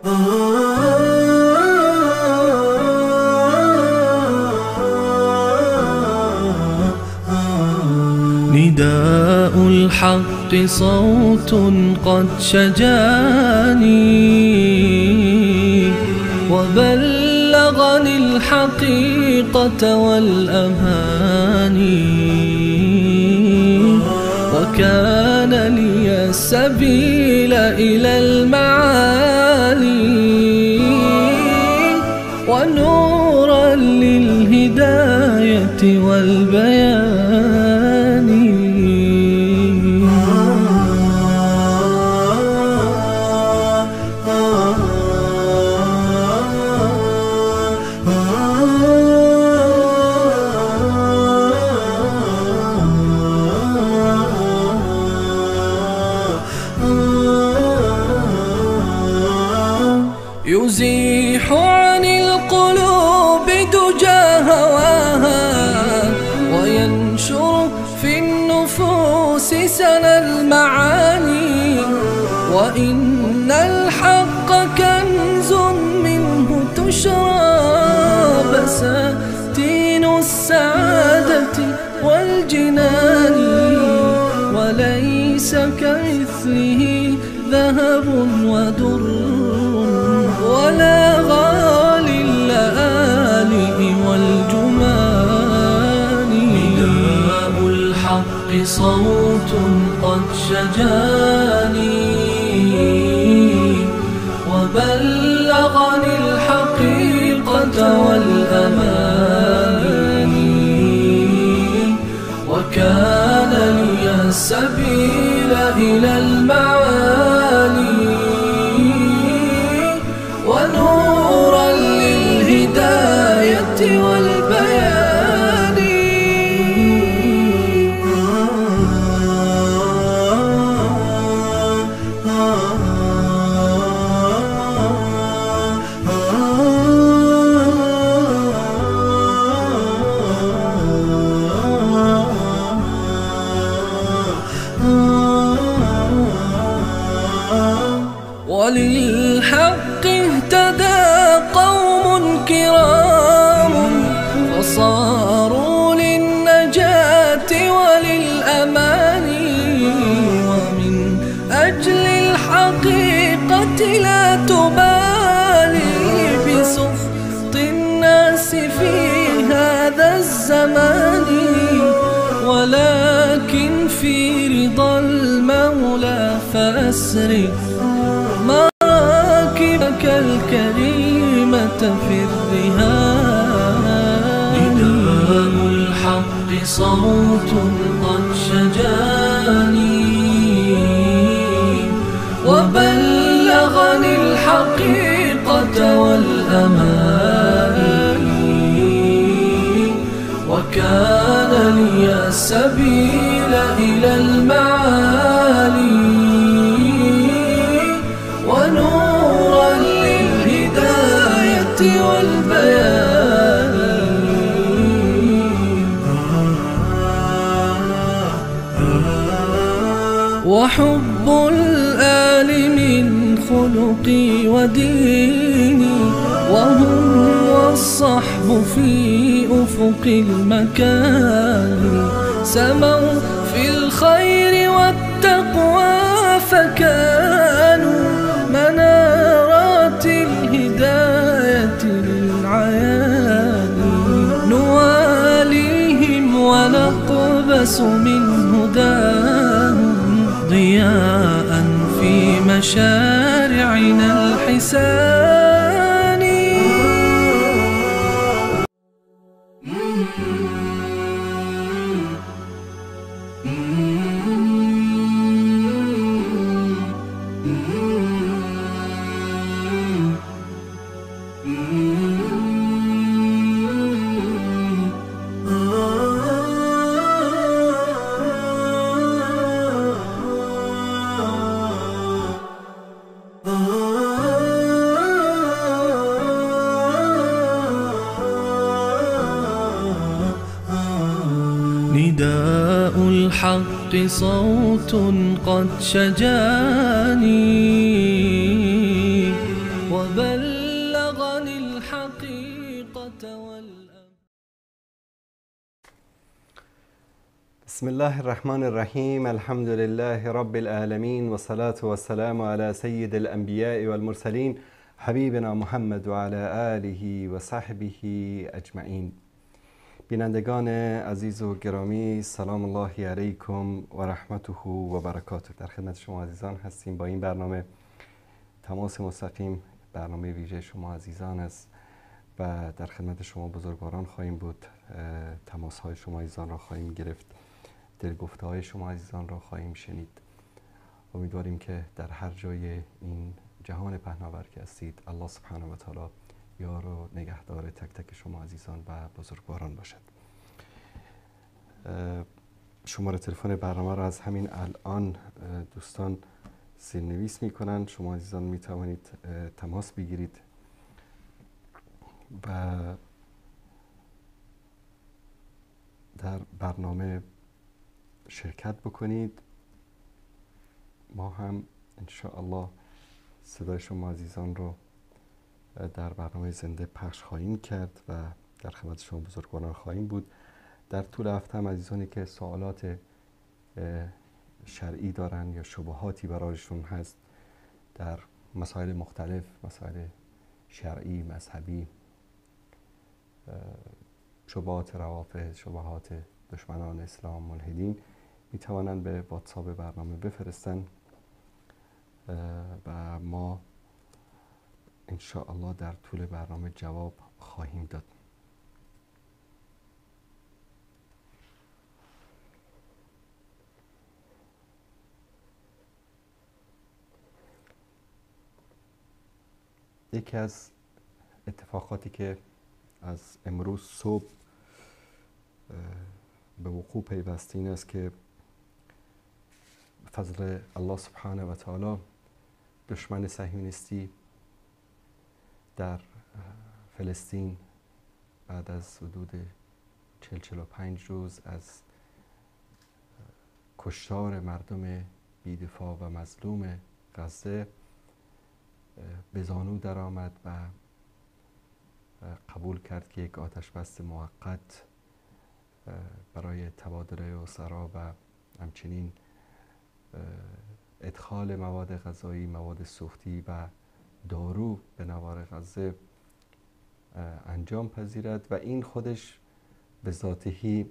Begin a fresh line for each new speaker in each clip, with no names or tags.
نداء الحق صوت قد شجاني، وبلغني الحقيقة والأماني، وكان لي السبيل إلى المعالي، ونورا للهداية والبيان. يزيح عن القلوب دجى هواها، وينشر في النفوس سنا المعاني، وإن الحق كنز منه تشرى بساتين السعادة والجنان، وليس كمثله ذهب ودر ولا غالي اللآلئ والجمان. نداء الحق صوت قد شجاني، وبلغني الحقيقة والأماني، وكان لي السبيل إلى المعالي، ونورا للهداية والبيان. وللحق اهتدى قوم كرام، فصاروا للنجاة وللأمان، ومن أجل الحقيقة لا تبالي بسخط الناس في هذا الزمان، ولكن في رضا المولى فأسري مراكبك الكريمة في الرهان. نداء الحق صوت قد شجاني، وبلغني الحقيقة والأماني، وكان لي السبيل إلى المعالي، ونورا للهداية والبيان. وحب الآل من خلقي وديني، وهم والصحب في أفق المكان، سموا في الخير والتقوى فكانوا منارات الهداية للعيان، نواليهم ونقبس من هداهم ضياء في مشارعنا الحسان. نداء الحق صوت قد شجاني.
بسم الله الرحمن الرحیم. الحمد لله رب العالمین و صلاة و السلام علی سید الانبیاء والمرسلین حبیبنا محمد و علی آله و صحبه اجمعین. بینندگان عزیز و گرامی، سلام الله علیکم و رحمته و برکاته. در خدمت شما عزیزان هستیم با این برنامه تماس مستقیم، برنامه ویژه شما عزیزان است و در خدمت شما بزرگواران خواهیم بود. تماس های شما عزیزان را خواهیم گرفت، دلگفته های شما عزیزان را خواهیم شنید. امیدواریم که در هر جای این جهان پهناور که هستید، الله سبحانه و تعالی یار و نگهدار تک تک شما عزیزان و بزرگواران باشد. شماره تلفن برنامه را از همین الان دوستان زیرنویس میکنن. شما عزیزان میتوانید تماس بگیرید و در برنامه شرکت بکنید. ما هم انشاءالله صدای شما عزیزان رو در برنامه زنده پخش خواهیم کرد و در خدمت شما بزرگواران خواهیم بود. در طول هفته هم عزیزانی که سوالات شرعی دارن یا شبهاتی برایشون هست در مسائل مختلف، مسائل شرعی، مذهبی، شبهات روافض، شبهات دشمنان اسلام، ملحدین، می توانند به واتساپ برنامه بفرستن و ما انشاءالله در طول برنامه جواب خواهیم داد. یکی از اتفاقاتی که از امروز صبح به وقوع پیوسته این است که فضل الله سبحانه و تعالی دشمن صهیونیستی در فلسطین بعد از حدود 40-45 روز از کشتار مردم بی‌دفاع و مظلوم غزه به زانو درآمد و قبول کرد که یک آتش بس موقت برای تبادل اسرا و همچنین ادخال مواد غذایی، مواد سوختی و دارو به نوار غزه انجام پذیرد و این خودش به ذاته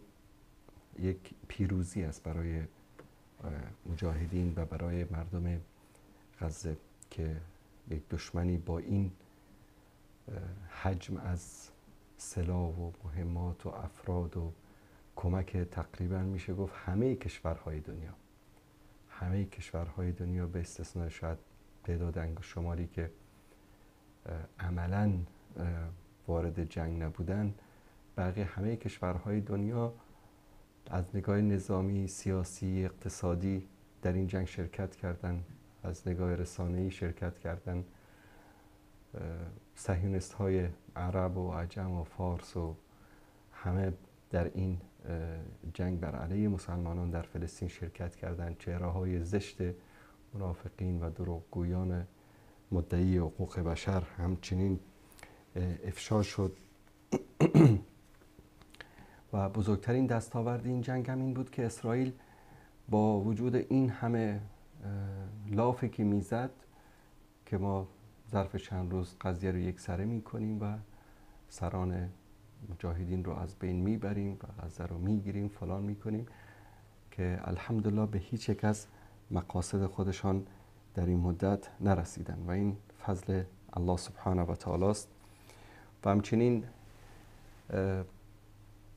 یک پیروزی است برای مجاهدین و برای مردم غزه که یک دشمنی با این حجم از سلاح و مهمات و افراد و کمک تقریبا میشه گفت همه کشورهای دنیا، همه کشورهای دنیا به استثنای شاید تعداد انگشت شماری که عملاً وارد جنگ نبودن، بقیه همه کشورهای دنیا از نگاه نظامی، سیاسی، اقتصادی در این جنگ شرکت کردن، از نگاه رسانه‌ای شرکت کردن. صهیونیست‌های عرب و عجم و فارس و همه در این جنگ بر علیه مسلمانان در فلسطین شرکت کردند. چهره‌های زشت منافقین و دروغگویان مدعی حقوق بشر همچنین افشا شد و بزرگترین دستاورد این جنگ هم این بود که اسرائیل با وجود این همه لافی که میزد که ما ظرف چند روز قضیه رو یک سره میکنیم و سران مجاهدین رو از بین میبریم و غزه رو میگیریم، فلان میکنیم، که الحمدلله به هیچ یک از مقاصد خودشان در این مدت نرسیدن و این فضل الله سبحانه و تعالی است. و همچنین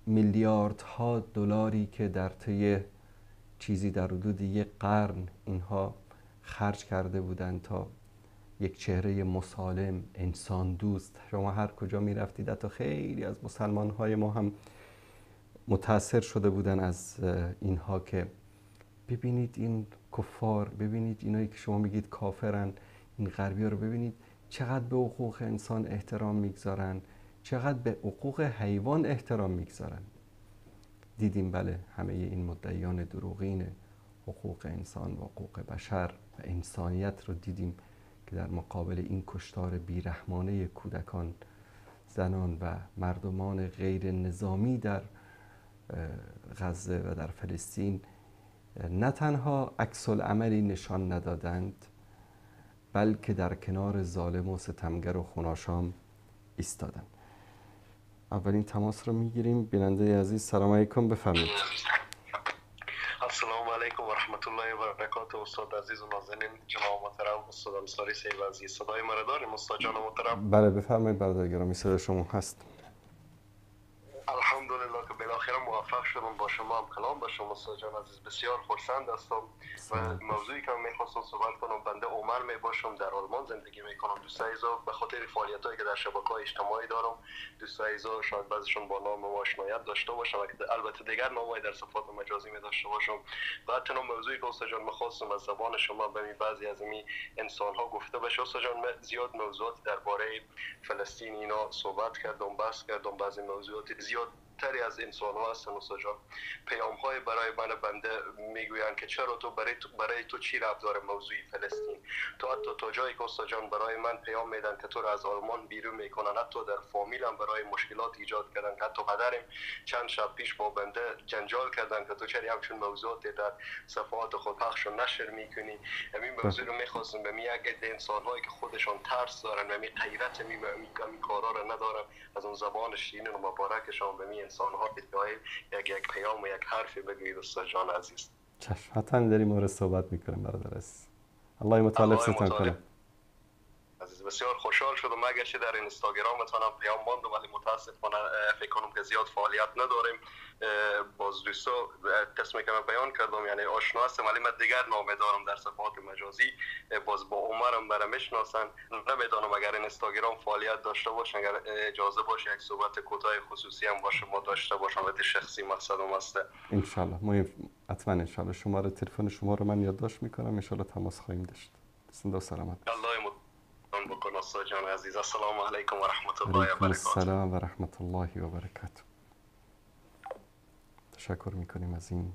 میلیاردها دلاری که در طی چیزی در حدود یک قرن اینها خرج کرده بودند تا یک چهره مسالم، انسان دوست، شما هر کجا می رفتید حتی خیلی از مسلمان های ما هم متاثر شده بودن از اینها که ببینید این کفار، ببینید اینایی که شما میگید کافرن، این غربی ها رو ببینید چقدر به حقوق انسان احترام میگذارن، چقدر به حقوق حیوان احترام میگذارن. دیدیم بله همه این مدعیان دروغین حقوق انسان و حقوق بشر و انسانیت رو دیدیم که در مقابل این کشتار بیرحمانه کودکان، زنان و مردمان غیر نظامی در غزه و در فلسطین نه تنها عکس العملی نشان ندادند، بلکه در کنار ظالم و ستمگر و خوناشام ایستادند. اولین تماس رو میگیریم. بیننده عزیز سلام علیکم، بفرمایید.
السلام علیکم و رحمت الله و برکاته. استاد عزیز و نازنین، جناب محترم استاد انصاری صاحب عزیز، صدای مرا داریم استاد جان محترم؟
بله بفرمایید برادر گرامی، صدای شما هست.
الحمدلله که بالاخره موفق شدم با شما هم کلام باشم. استاد جان عزیز بسیار خرسند هستم و موضوعی که من میخواستم صحبت کنم، بنده عمر می باشم، در آلمان زندگی میکنم. دوستای عزیز به خاطر فعالیتایی که در شبکه‌های اجتماعی دارم، دوستای عزیز شاید بعضیشون با نام ما آشنایت داشته باشم و البته دیگر نام‌های در صفحات مجازی می داشته باشم. و حتی موضوعی که استاد جان میخواستم از زبان شما به بعضی از این انسان‌ها گفته باشه. استاد جان من زیاد موضوعات درباره فلسطین اینا صحبت کردم، بحث کردم، بعضی موضوعات زیاد تری از انسان ها هستن استاد جان. پیام های برای من بنده میگویند که چرا تو برای تو چی ربط داره موضوع فلسطین؟ تو حتی تا جایی که استاد جان برای من پیام میدن که تو رو از آلمان بیرون میکنن، حتی در فامیلم برای مشکلات ایجاد کردن، حتی پدرم چند شب پیش با بنده جنجال کردن که تو چرا همچون موضوعات در صفحات خود پخش و نشر میکنی. همین موضوع رو میخواستم به یک عده انسان هایی که خودشان ترس دارن و می غیرت می کارا رو ندارن، از اون زبان شیرین و مبارکشان به می انسان ها یک پیام و یک حرفی بگویید استاد جان عزیز.
چشم، حتما داریم مورد صحبت میکنیم برادر عزیز. الله متعال ستان کنه.
عزیز بسیار خوشحال شدم، اگرچه در اینستاگرامتان هم پیام ماندم ولی متاسفانه فکر کنم که زیاد فعالیت نداریم. باز دوستا قسمی که من بیان کردم یعنی آشنا هستم، ولی من دیگر نامه دارم در صفحات مجازی، باز با عمرم برم میشناسن. نمیدانم اگر اینستاگرام فعالیت داشته باشه، اگر اجازه باشه یک صحبت کوتاه خصوصی هم باشه ما داشته باشم، البته شخصی مقصدم هست.
ان شاء الله ما حتما ان شاء الله شماره تلفن شما رو من یادداشت میکنم، ان شاء الله تماس خواهیم داشت. زنده و سلامت.
الله بکن استاد جان عزیز. السلام علیکم و رحمت الله و برکاته.
السلام و رحمت الله و برکاته. تشکر میکنیم از این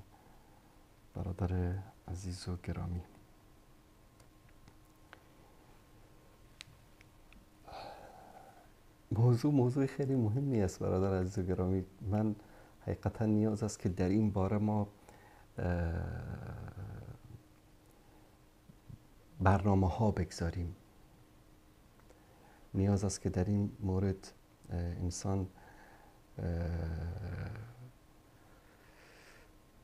برادر عزیز و گرامی. موضوع خیلی مهمی است برادر عزیز و گرامی. من حقیقتا نیاز است که در این باره ما برنامه ها بگذاریم. نیاز است که در این مورد انسان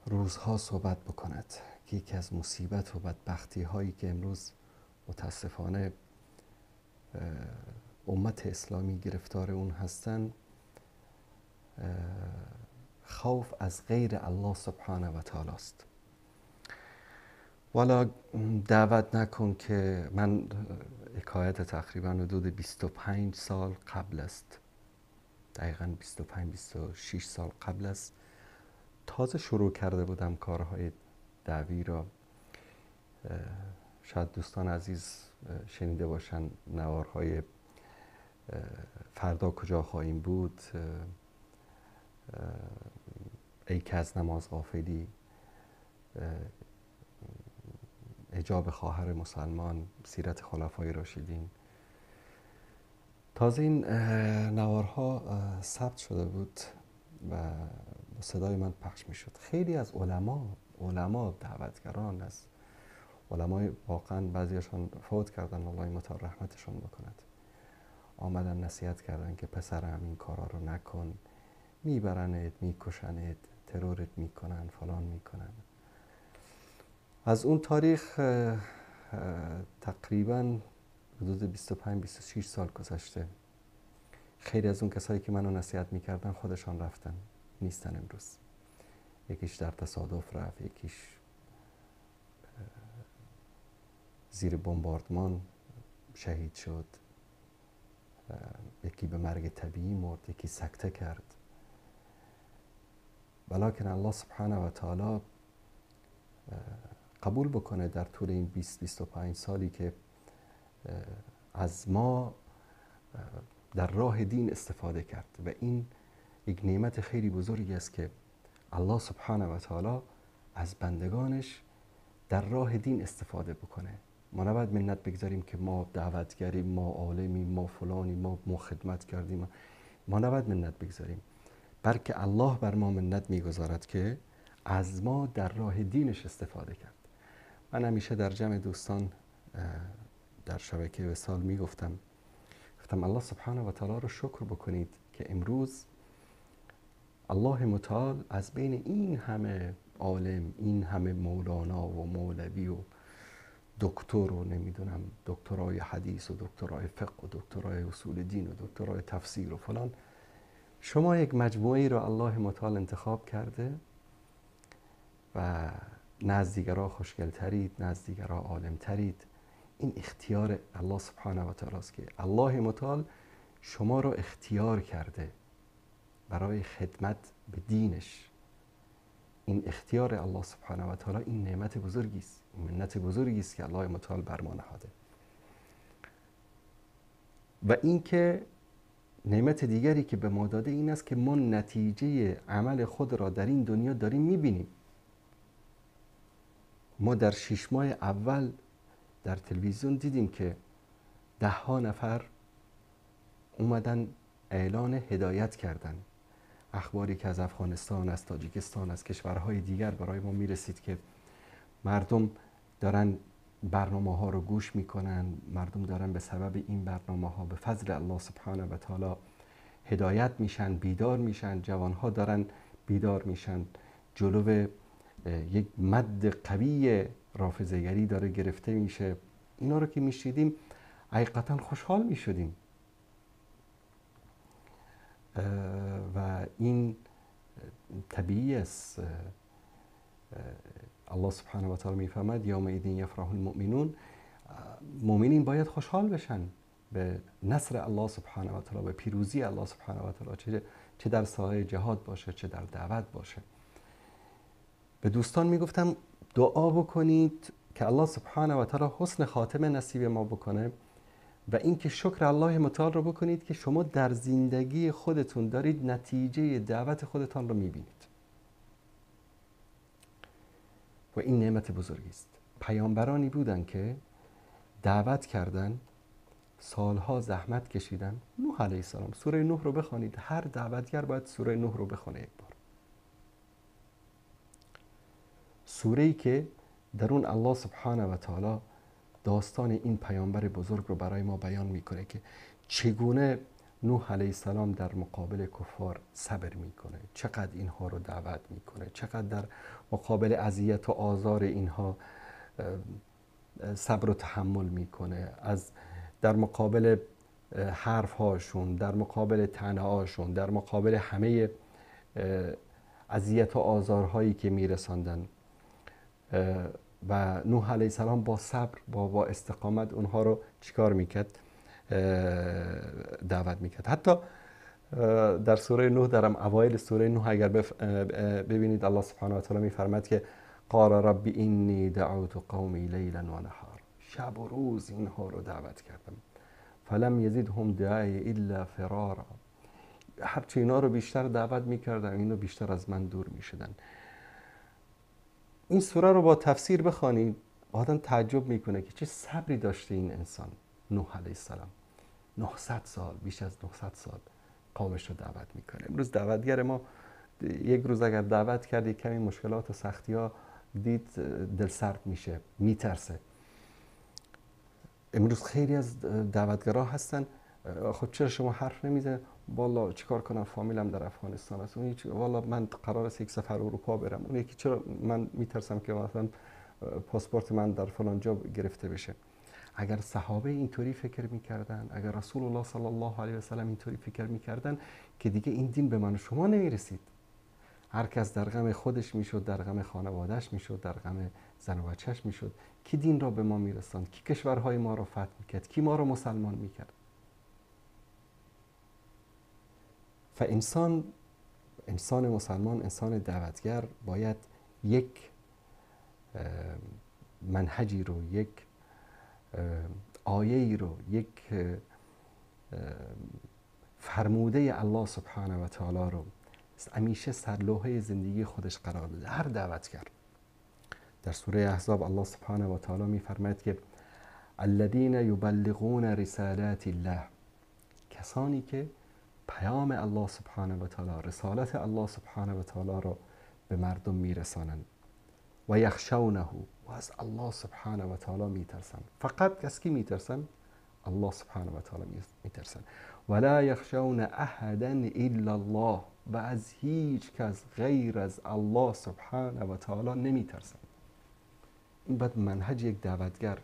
روزها صحبت بکند که یکی از مصیبت و بدبختی هایی که امروز متاسفانه امت اسلامی گرفتار اون هستن، خوف از غیر الله سبحانه و تعالی است. والا دعوت نکن که من حکایت تقریبا حدود 25 سال قبل است، دقیقا 25-26 سال قبل است، تازه شروع کرده بودم کارهای دعوی را. شاید دوستان عزیز شنیده باشن نوارهای فردا کجا خواهیم بود، ای که از نماز غافلی، حجاب خواهر مسلمان، سیرت خلفای راشدین. تازه این نوارها ثبت شده بود و با صدای من پخش می شد. خیلی از علما دعوتگران، از علمای واقعا بعضیشان فوت کردن، الله متعال رحمتشان بکند، آمدن نصیحت کردن که پسرم این کارا رو نکن، میبرنت، میکشنت، ترورت میکنن، فلان میکنن. از اون تاریخ تقریبا حدود 25-26 سال گذشته. خیلی از اون کسایی که منو نصیحت میکردن خودشان رفتن، نیستن امروز. یکیش در تصادف رفت، یکیش زیر بمباردمان شهید شد، یکی به مرگ طبیعی مرد، یکی سکته کرد. ولیکن الله سبحانه و تعالی قبول بکنه در طول این 20-25 سالی که از ما در راه دین استفاده کرد، و این یک نعمت خیلی بزرگی است که الله سبحانه و تعالی از بندگانش در راه دین استفاده بکنه. ما نباید منت بگذاریم که ما دعوتگریم، ما عالمیم، ما فلانیم، ما خدمت کردیم. ما نباید منت بگذاریم. بلکه الله بر ما منت میگذارد که از ما در راه دینش استفاده کرد. من همیشه در جمع دوستان در شبکه وصال میگفتم، گفتم الله سبحانه و تعالی رو شکر بکنید که امروز الله متعال از بین این همه عالم، این همه مولانا و مولوی و دکتر و نمیدونم دکترای حدیث و دکترای فقه و دکترای اصول دین و دکترای تفسیر و فلان، شما یک مجموعه رو الله متعال انتخاب کرده و نه از دیگرها خوشگلترید، نه از دیگرها عالمترید. این اختیار الله سبحانه و تعالی است که الله متعال شما رو اختیار کرده برای خدمت به دینش. این اختیار الله سبحانه و تعالی، این نعمت بزرگی است، این منت بزرگی است که الله متعال بر ما نهاده. و اینکه نعمت دیگری که به ما داده این است که ما نتیجه عمل خود را در این دنیا داریم میبینیم. ما در 6 ماه اول در تلویزیون دیدیم که 10 نفر اومدن اعلان هدایت کردن. اخباری که از افغانستان، از تاجیکستان، از کشورهای دیگر برای ما میرسید که مردم دارن برنامه ها رو گوش میکنن، مردم دارن به سبب این برنامه ها به فضل الله سبحانه و تعالی هدایت میشن، بیدار میشن، جوان ها دارن بیدار میشن، جلو یک مد قوی رافضه‌گری داره گرفته میشه. اینا رو که میشیدیم حقیقتا خوشحال میشدیم و این طبیعی است. الله سبحانه و تعالی میفرماید یومئذ یفرح المؤمنون، مؤمنین باید خوشحال بشن به نصر الله سبحانه و تعالی، به پیروزی الله سبحانه و تعالی، چه در ساحه جهاد باشه، چه در دعوت باشه. به دوستان میگفتم دعا بکنید که الله سبحانه و تعالی حسن خاتمه نصیب ما بکنه و اینکه شکر الله متعال رو بکنید که شما در زندگی خودتون دارید نتیجه دعوت خودتان رو میبینید و این نعمت بزرگی است. پیامبرانی بودن که دعوت کردن، سالها زحمت کشیدن. نوح علیه السلام، سوره نوح رو بخوانید، هر دعوتگر باید سوره نوح رو بخونه یک بار. سوره‌ای که در اون الله سبحانه و تعالی داستان این پیامبر بزرگ رو برای ما بیان میکنه که چگونه نوح علیه السلام در مقابل کفار صبر میکنه، چقدر اینها رو دعوت میکنه، چقدر در مقابل اذیت و آزار اینها صبر و تحمل میکنه، از در مقابل حرف هاشون، در مقابل طعنه هاشون، در مقابل همه اذیت و آزارهایی که میرساندن. و نوح علیه السلام با صبر، با استقامت اونها رو چیکار میکرد؟ دعوت میکرد. حتی در سوره نوح، در اوایل سوره نوح اگر ببینید الله سبحانه و تعالی میفرماد که قال رب انی دعوت قومی لیلا و نهار، شب و روز اینها رو دعوت کردم، فلم یزدهم دعای الا فرارا، هرچی اینا رو بیشتر دعوت میکردم اینو بیشتر از من دور میشدن. این سوره رو با تفسیر بخوانید آدم تعجب میکنه که چه صبری داشته این انسان نوح علیه السلام. 900 سال، بیش از 900 سال قومش رو دعوت میکنه. امروز دعوتگر ما یک روز اگر دعوت کرد یک کمی مشکلات و سختی ها دید دل سرد میشه، میترسه. امروز خیلی از دعوتگرا هستن، خب چرا شما حرف نمیزنید؟ والا چیکار کنم، فامیلم در افغانستان است، اون یکی والا من قرار است یک سفر اروپا برم، اون یکی چرا من میترسم که مثلا پاسپورت من در فلان جا گرفته بشه. اگر صحابه اینطوری فکر میکردن، اگر رسول الله صلی الله علیه و سلم اینطوری فکر میکردن که دیگه این دین به من و شما نمیرسید. هر کس در غم خودش میشد، در غم خانوادهش میشد، در غم زن و بچهش میشد. کی دین را به ما میرساند؟ کی کشورهای ما را فتح میکرد؟ کی ما را مسلمان میکرد؟ و انسان مسلمان، انسان دعوتگر باید یک منهجی رو، یک آیه‌ای رو، یک فرموده الله سبحانه و تعالی رو همیشه سرلوحه زندگی خودش قرار بده. هر دعوتگر. در سوره احزاب الله سبحانه و تعالی می‌فرماید که الذین یبلغون رسالات الله، کسانی که پیام الله سبحانه و تعالی، رسالت الله سبحانه و تعالی را به مردم میرسانند. و یخشونه، و از الله سبحانه و تعالی میترسند. فقط از کی میترسند؟ الله سبحانه و تعالی میترسند. ولا یخشون احدا الا الله، و از هیچ کس غیر از الله سبحانه و تعالی نمیترسند. این باید منهج یک دعوتگر،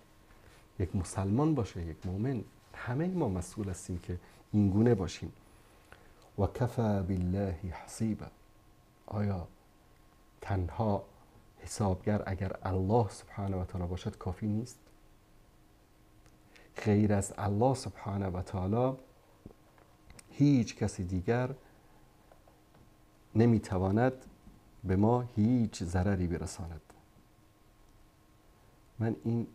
یک مسلمان باشه، یک مؤمن. همه ما مسئول هستیم که این گونه باشیم. و کفا بالله حسیبا، آیا تنها حسابگر اگر الله سبحانه و تعالی باشد کافی نیست؟ غیر از الله سبحانه و تعالی هیچ کسی دیگر نمیتواند به ما هیچ ضرری برساند. من این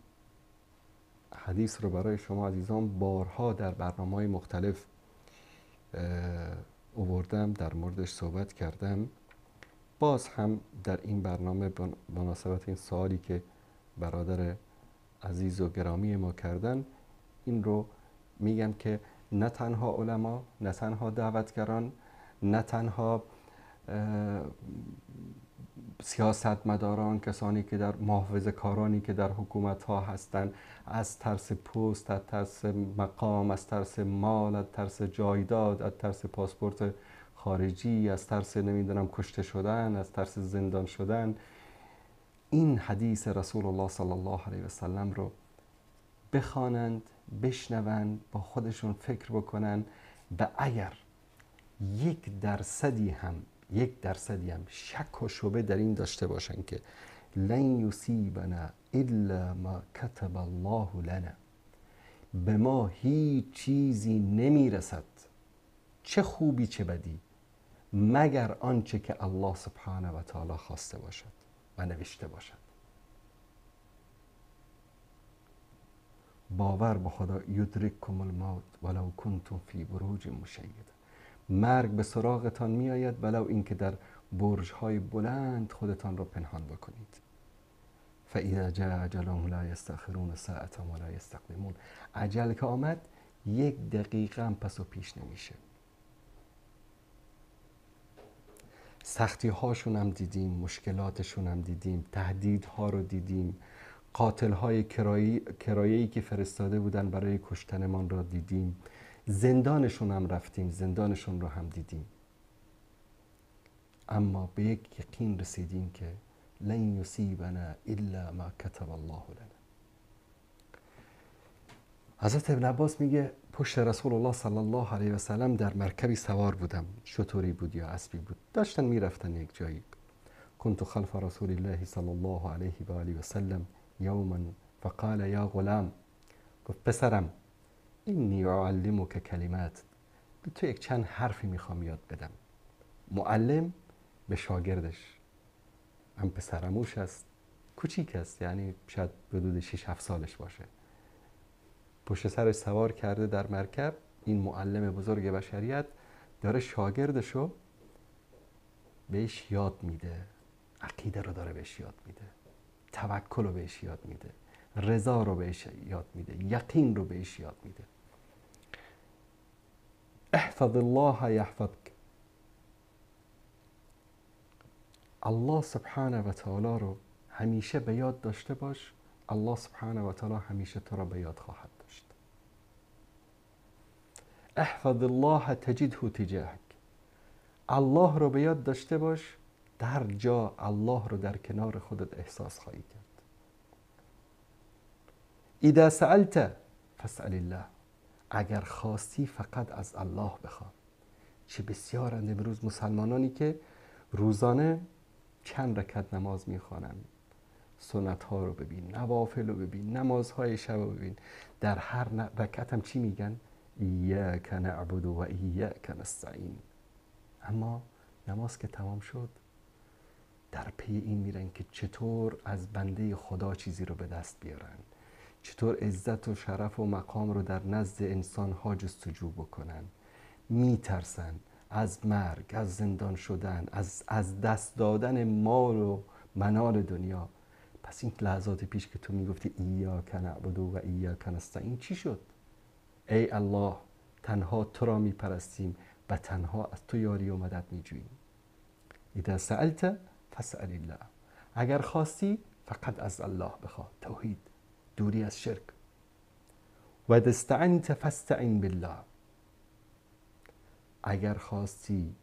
حدیث رو برای شما عزیزان بارها در برنامه‌های مختلف آوردم، در موردش صحبت کردم. باز هم در این برنامه مناسبت این سوالی که برادر عزیز و گرامی ما کردن، این رو میگم که نه تنها علما، نه تنها دعوتگران، نه تنها سیاستمداران، کسانی که در محافظه کارانی که در حکومت ها هستند، از ترس پست، از ترس مقام، از ترس مال، از ترس جایداد، از ترس پاسپورت خارجی، از ترس نمیدونم کشته شدن، از ترس زندان شدن، این حدیث رسول الله صلی الله علیه و سلم رو بخوانند، بشنوند، با خودشون فکر بکنن و اگر 1% هم شک و شبه در این داشته باشن که لن یصیبنا الا ما کتب الله لنا، به ما هیچ چیزی نمیرسد، چه خوبی چه بدی، مگر آنچه که الله سبحانه و تعالی خواسته باشد و نوشته باشد. باور به خدا، یدرککم الموت ولو کنتم فی بروج مشیده، مرگ به سراغتان می آید ولو اینکه در برج‌های بلند خودتان را پنهان بکنید. فاذا جاء اجلهم لا یستأخرون ساعة ولا یستقدمون، اجل که آمد 1 دقیقه هم پس و پیش نمیشه. سختی هاشون هم دیدیم، مشکلاتشون هم دیدیم، تهدیدها رو دیدیم، قاتل های کرایه‌ای که فرستاده بودن برای کشتنمان را دیدیم، زندانشون هم رفتیم، زندانشون رو هم دیدیم. اما به یک یقین رسیدیم که لن یصیبنا الا ما کتب الله لنا. حضرت ابن عباس میگه پشت رسول الله صلی الله علیه و سلم در مرکبی سوار بودم، شتری بود یا اسبی بود، داشتن میرفتن یک جایی. كنت خلف رسول الله صلی الله علیه و آله و سلم یوما فقال یا غلام، گفت پسرم اینی اعلمک کلمات، به تو یک چند حرفی میخوام یاد بدم. معلم به شاگردش، هم پسرموش است، کوچیک است، یعنی شاید حدود 6-7 سالش باشه، پشت سرش سوار کرده در مرکب. این معلم بزرگ بشریت داره شاگردشو بهش یاد میده، عقیده رو داره بهش یاد میده، توکل رو بهش یاد میده، رضا رو بهش یاد میده، یقین رو بهش یاد میده. احفظ الله یحفظک، الله سبحانه و تعالی رو همیشه به یاد داشته باش، الله سبحانه و تعالی همیشه تو را به یاد خواهد داشت. احفظ الله تجده تجاهک، الله رو به یاد داشته باش، در جا الله رو در کنار خودت احساس خواهی کرد. اذا سألت فاسأل الله، اگر خواستی فقط از الله بخواه. چه بسیارند امروز مسلمانانی که روزانه چند رکعت نماز میخوانند، سنت ها رو ببین، نوافل رو ببین، نمازهای شب رو ببین، در هر رکعت هم چی میگن؟ ایاک نعبد و ایاک نستعین. اما نماز که تمام شد در پی این میرن که چطور از بنده خدا چیزی رو به دست بیارن، چطور عزت و شرف و مقام رو در نزد انسان ها جستجو بکنن. میترسن از مرگ، از زندان شدن، از دست دادن مال و منال دنیا. پس این لحظات پیش که تو میگفتی ایاک نعبد و ایاک نستعین چی شد؟ ای الله تنها تو را میپرستیم و تنها از تو یاری و مدد میجوییم. اذا سألت فاسأل الله، اگر خواستی فقط از الله بخواه، توحید، دوری از شرک. و اذا استعنت فاستعن بالله، اگر خواستی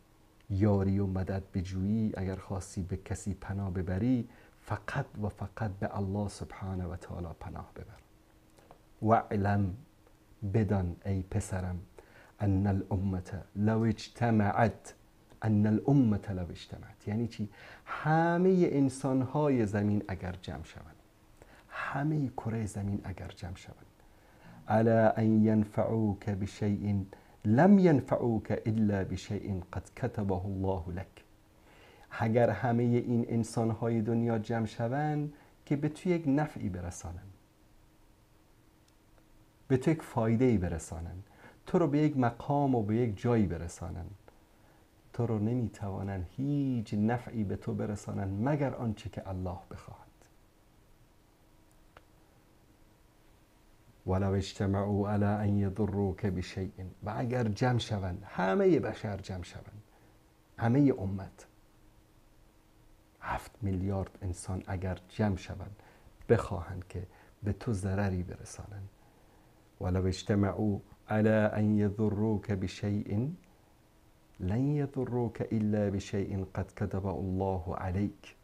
یاری و مدد بجویی، اگر خواستی به کسی پناه ببری، فقط و فقط به الله سبحانه و تعالی پناه ببر. واعلم، بدان ای پسرم، ان الامه لو اجتمعت، ان الامه لو اجتمعت، یعنی چی؟ همه انسانهای زمین اگر جمع شوند، همه کره زمین اگر جمع شوند، علی ان ینفعوک بشیء لم ینفعوک الا بشیء قد كتبه الله لك، اگر همه این انسانهای دنیا جمع شوند که به تو یک نفعی برسانند، به تو یک فایده‌ای برسانند، تو رو به یک مقام و به یک جایی برسانند، تو رو نمیتوانند هیچ نفعی به تو برسانند مگر آنچه که الله بخواهد. ولو اجتمعوا علی ان یضروک بشیء، و اگر جمع شوند، همه بشر جمع شوند، همه امت، 7 میلیارد انسان اگر جمع شوند بخواهند که به تو ضرری برسانند، ولو اجتمعوا علی ان یضروک بشیء لن یضروک الا بشیء قد كتب الله علیک،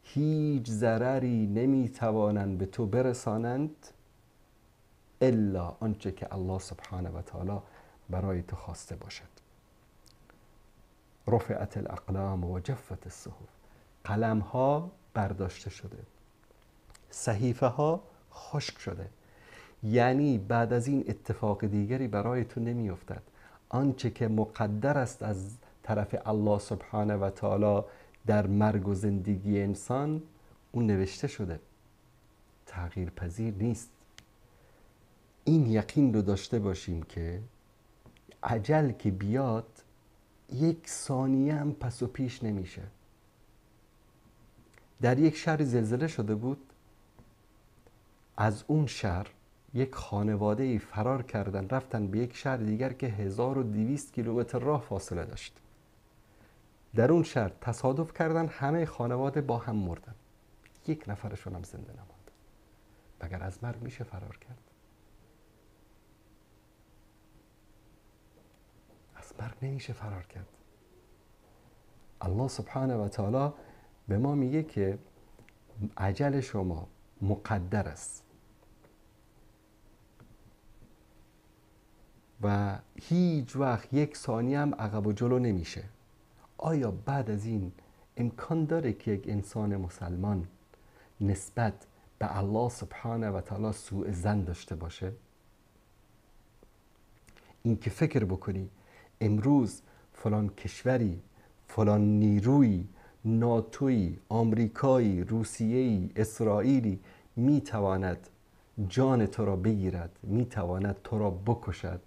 هیچ ضرری نمیتوانند به تو برسانند الا آنچه که الله سبحانه و تعالی برای تو خواسته باشد. رفعت الاقلام و جفت الصحف، قلم ها برداشته شده، صحیفه ها خشک شده، یعنی بعد از این اتفاق دیگری برای تو نمیافتد. آنچه که مقدر است از طرف الله سبحانه و تعالی در مرگ و زندگی انسان، اون نوشته شده، تغییر پذیر نیست. این یقین رو داشته باشیم که عجل که بیاد یک ثانیه هم پس و پیش نمیشه. در یک شهر زلزله شده بود، از اون شهر یک خانواده فرار کردن، رفتن به یک شهر دیگر که 1200 کیلومتر راه فاصله داشت. در اون شهر تصادف کردن، همه خانواده با هم مردن، یک نفرشون هم زنده نماند. مگر از مرگ میشه فرار کرد؟ از مرگ نمیشه فرار کرد. الله سبحانه و تعالی به ما میگه که عجل شما مقدر است و هیچ وقت یک ثانیه هم عقب و جلو نمیشه. آیا بعد از این امکان داره که یک انسان مسلمان نسبت به الله سبحانه و تعالی سوء ظن داشته باشه؟ این که فکر بکنی امروز فلان کشوری، فلان نیرویی، ناتویی، آمریکایی، روسیه‌ای، اسرائیلی میتواند جان تو را بگیرد، میتواند تو را بکشد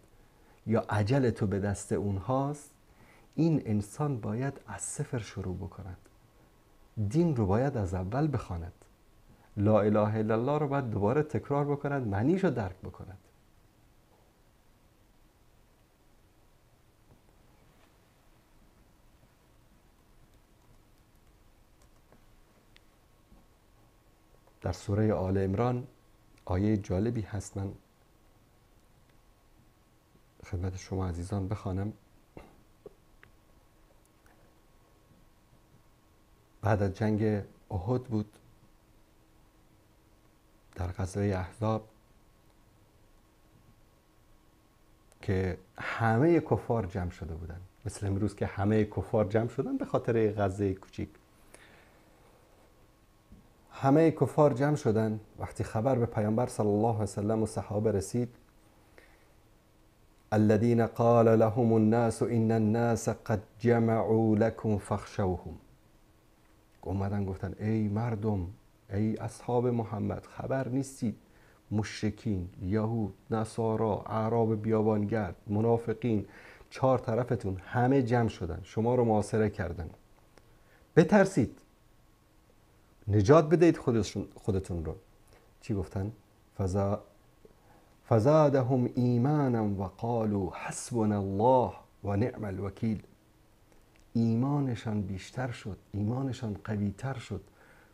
یا عجل تو به دست اونهاست، این انسان باید از صفر شروع بکند. دین رو باید از اول بخواند، لا اله الا الله رو باید دوباره تکرار بکند، معنیش رو درک بکند. در سوره آل عمران آیه جالبی هست، من خدمت شما عزیزان بخوانم. بعد از جنگ احد بود، در غزوه احزاب، که همه کفار جمع شده بودن، مثل امروز که همه کفار جمع شدن به خاطر غزه کوچیک. همه کفار جمع شدن. وقتی خبر به پیامبر صلی الله علیه وسلم و صحابه رسید، الذين قال لهم الناس ان الناس قد جمعوا لكم فاخشوهم، اومدن گفتن ای مردم، ای اصحاب محمد، خبر نیستید مشرکین، یهود، نصارا، اعراب بیابانگرد، منافقین، چهار طرفتون همه جمع شدن، شما رو محاصره کردن، بترسید، نجات بدهید خودتون رو. چی گفتن؟ فزادهم ایمانا و قالوا حسبنا الله و نعم الوکیل. ایمانشان بیشتر شد، ایمانشان قویتر شد.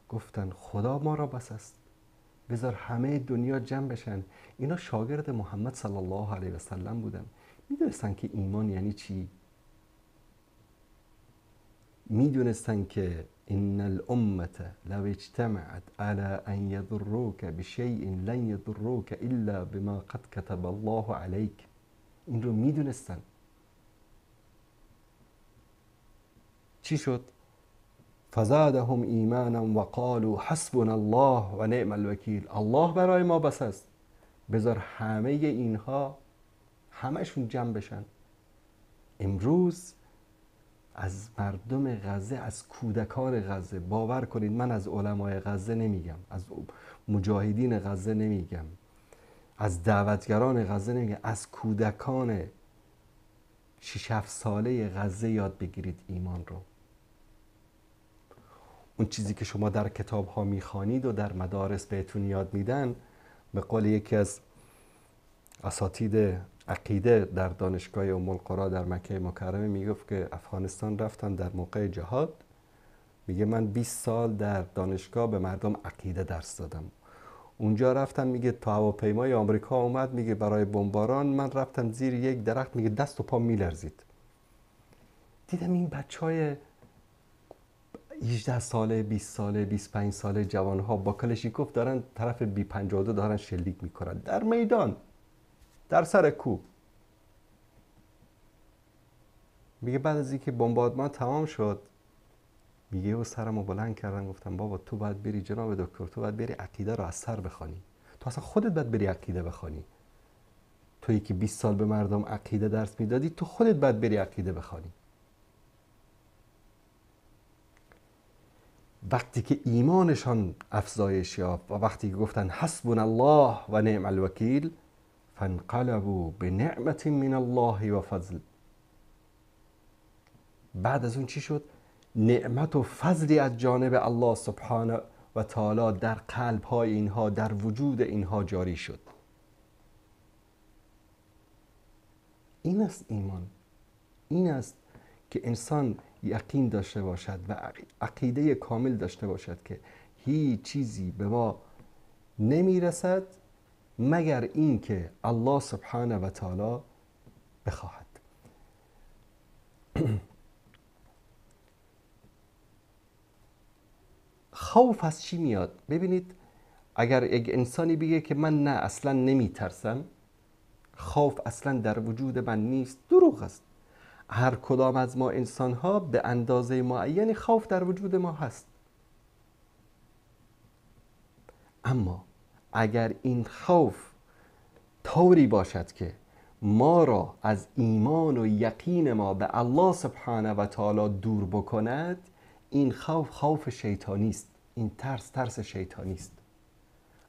گفتن خدا ما را بس است، بذار همه دنیا جمع بشن. اینا شاگرد محمد صلی الله علیه و سلم بودن، میدونستن که ایمان یعنی چی، میدونستن که ان الامه لو اجتمعت على ان يضروك بشيء لن يضروك الا بما قد كتب الله عليك. این رو میدونستن. چی شد؟ فزادهم ایمانا وقالوا حسبنا الله و نعم الوکیل. الله برای ما بس است، بذار همه اینها همشون جمع بشن. امروز از مردم غزه، از کودکان غزه، باور کنید من از علمای غزه نمیگم، از مجاهدین غزه نمیگم، از دعوتگران غزه نمیگم، از کودکان 6-7 ساله غزه یاد بگیرید ایمان رو. اون چیزی که شما در کتاب ها میخوانید و در مدارس بهتون یاد میدن، به قول یکی از اساتید عقیده در دانشگاه ام القرا در مکه مکرمه میگفت که افغانستان رفتم در موقع جهاد، میگه من 20 سال در دانشگاه به مردم عقیده درس دادم. اونجا رفتم، میگه تا هواپیمای آمریکا اومد، میگه برای بمباران، من رفتم زیر یک درخت، میگه دست و پا میلرزید. دیدم این بچهای 18 ساله، 20 ساله، 25 ساله، جوانها با کلشینکوف دارن طرف بی 52 دارن شلیک میکنن در میدان، در سر کوه. میگه بعد از اینکه بمباردمان تمام شد، میگه و سرمو بلند کردم گفتم بابا تو باید بری جناب دکتر، تو باید بری عقیده رو از سر بخوانی، تو اصلا خودت باید بری عقیده بخوانی، تویی که 20 سال به مردم عقیده درس میدادی، تو خودت باید بری عقیده بخوانی. وقتی که ایمانشان افزایش یافت و وقتی که گفتن حسبنا الله و نعم الوکیل، فانقلبوا بنعمت من الله و فضل. بعد از اون چی شد؟ نعمت و فضلی از جانب الله سبحانه و تعالی در قلب های اینها، در وجود اینها جاری شد. این است ایمان، این است که انسان یقین داشته باشد و عقیده کامل داشته باشد که هیچ چیزی به ما نمیرسد مگر اینکه الله سبحانه و تعالی بخواهد. خوف از چی میاد؟ ببینید اگر یک انسانی بگه که من نه اصلا نمیترسم، خوف اصلا در وجود من نیست، دروغ است. هر کدام از ما انسان ها به اندازه معینی خوف در وجود ما هست. اما اگر این خوف طوری باشد که ما را از ایمان و یقین ما به الله سبحانه و تعالی دور بکند، این خوف خوف شیطانی است، این ترس ترس شیطانی است.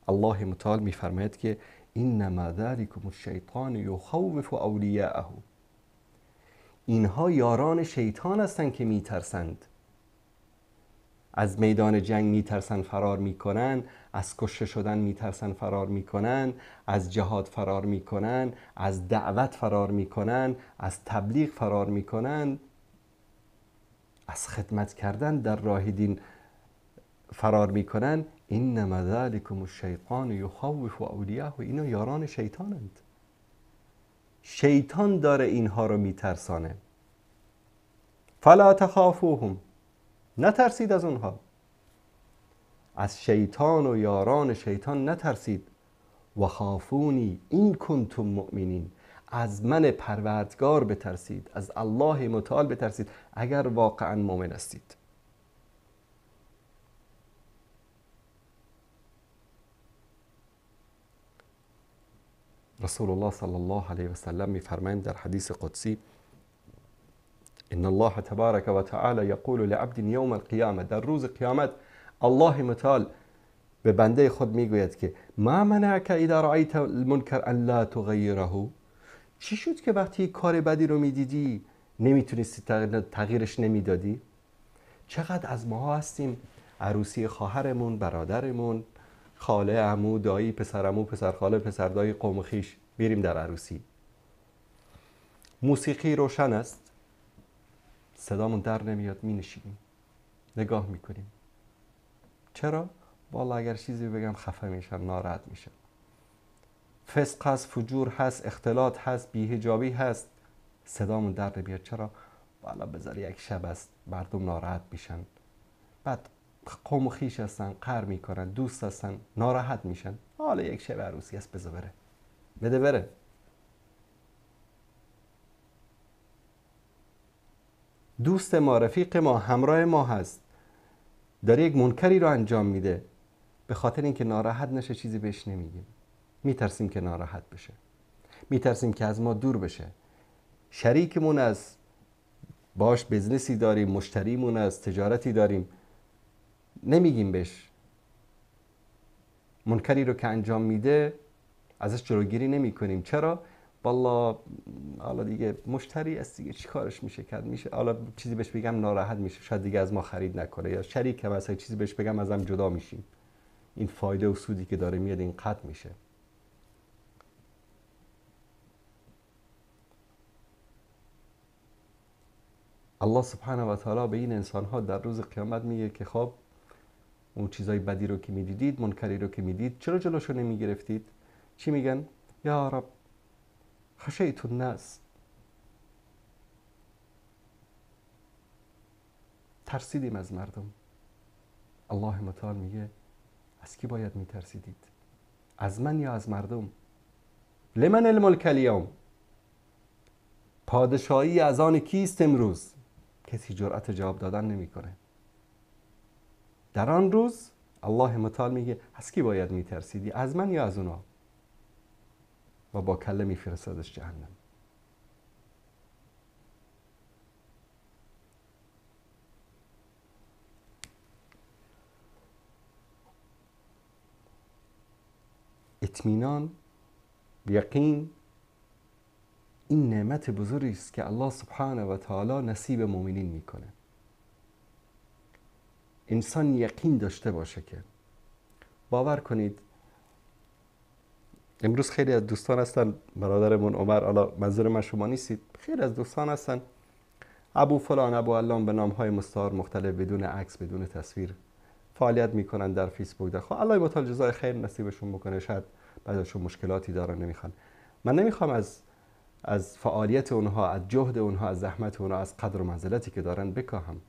الله متعال می‌فرماید که انما ذلکم الشیطان یخوف اولیاءه. اینها یاران شیطان هستند که میترسند، از میدان جنگ میترسن فرار میکنن، از کشته شدن میترسن فرار میکنن، از جهاد فرار میکنن، از دعوت فرار میکنن، از تبلیغ فرار میکنن، از خدمت کردن در راه دین فرار میکنن. انما ذلکم الشیطان یخوف اولیاءه. اینا یاران شیطانند، شیطان داره اینها رو میترسانه. فلا تخافوهم، نترسید از اونها، از شیطان و یاران شیطان نترسید. و خافونی این کنتم مؤمنین، از من پروردگار بترسید، از الله متعال بترسید اگر واقعا مؤمن هستید. رسول الله صلی الله علیه و سلم میفرمایند در حدیث قدسی: ان الله تبارک و تعالی یقول لعبد یوم القیامه، در روز قیامت الله متعال به بنده خود میگوید که ما منعک اذا رأیت المنکر ان لا تغیره. چی شد که وقتی کار بدی رو میدیدی نمیتونستی تغییرش نمیدادی؟ چقدر از ماها هستیم عروسی خواهرمون، برادرمون، خاله، عمو، دایی، پسر عمو، پسر خاله، پسر دایی، قوم خویش، میریم در عروسی. موسیقی روشن است، صدامون در نمیاد، می نشینیم نگاه میکنیم. چرا؟ والا اگر چیزی بگم خفه میشم، ناراحت میشم. فسق هست، فجور هست، اختلاط هست، بی‌حجابی هست، صدامون در نمیاد. چرا؟ والا بذار یک شب است، مردم ناراحت میشن، بعد قوم و خویش هستن، قهر میکنن، دوست هستن، ناراحت میشن. حالا یک شب عروسی هست، بذار بره، بده بره. دوست ما، رفیق ما، همراه ما هست، داره یک منکری رو انجام میده، به خاطر اینکه ناراحت نشه چیزی بهش نمیگیم. میترسیم که ناراحت بشه، میترسیم که از ما دور بشه. شریکمون از باش بزنسی داریم، مشتریمون از تجارتی داریم، نمیگیم بهش. منکری رو که انجام میده ازش جلوگیری نمی کنیم. چرا؟ والا حالا دیگه مشتری است دیگه، چی کارش میشه کرد؟ میشه حالا چیزی بهش بگم ناراحت میشه، شاید دیگه از ما خرید نکنه، یا شریک هم اصلا چیزی بهش بگم ازم جدا میشیم. این فایده و سودی که داره میاد این قطع میشه. الله سبحانه و تعالی به این انسان ها در روز قیامت میگه که خب اون چیزای بدی رو که میدیدید، منکری رو که میدید، چرا جلوشو نمیگرفتید؟ چی میگن؟ یا رب خشیت الناس، ترسیدیم از مردم. الله متعال میگه از کی باید میترسیدید؟ از من یا از مردم؟ لمن الملک الیوم، پادشاهی از آن کیست امروز؟ کسی جرأت جواب دادن نمیکنه. در آن روز الله متعال میگه از کی باید میترسیدی؟ از من یا از اونا؟ و با کله میفرستادش جهنم. اطمینان، یقین، این نعمت بزرگی است که الله سبحانه و تعالی نصیب مؤمنین میکنه. انسان یقین داشته باشه که باور کنید، امروز خیلی از دوستان هستن، برادرمون عمر، حالا منظور من شما نیستید، خیلی از دوستان هستن ابو فلان ابو علان به نام‌های مستعار مختلف، بدون عکس بدون تصویر فعالیت میکنن در فیسبوک. خب الله متعال جزای خیر نصیبشون بکنه، شاید بعضیشون مشکلاتی دارن نمیخوان. من نمیخوام از فعالیت اونها، از جهد اونها، از زحمت اونها، از قدر و منزلتی که دارن بکاهم.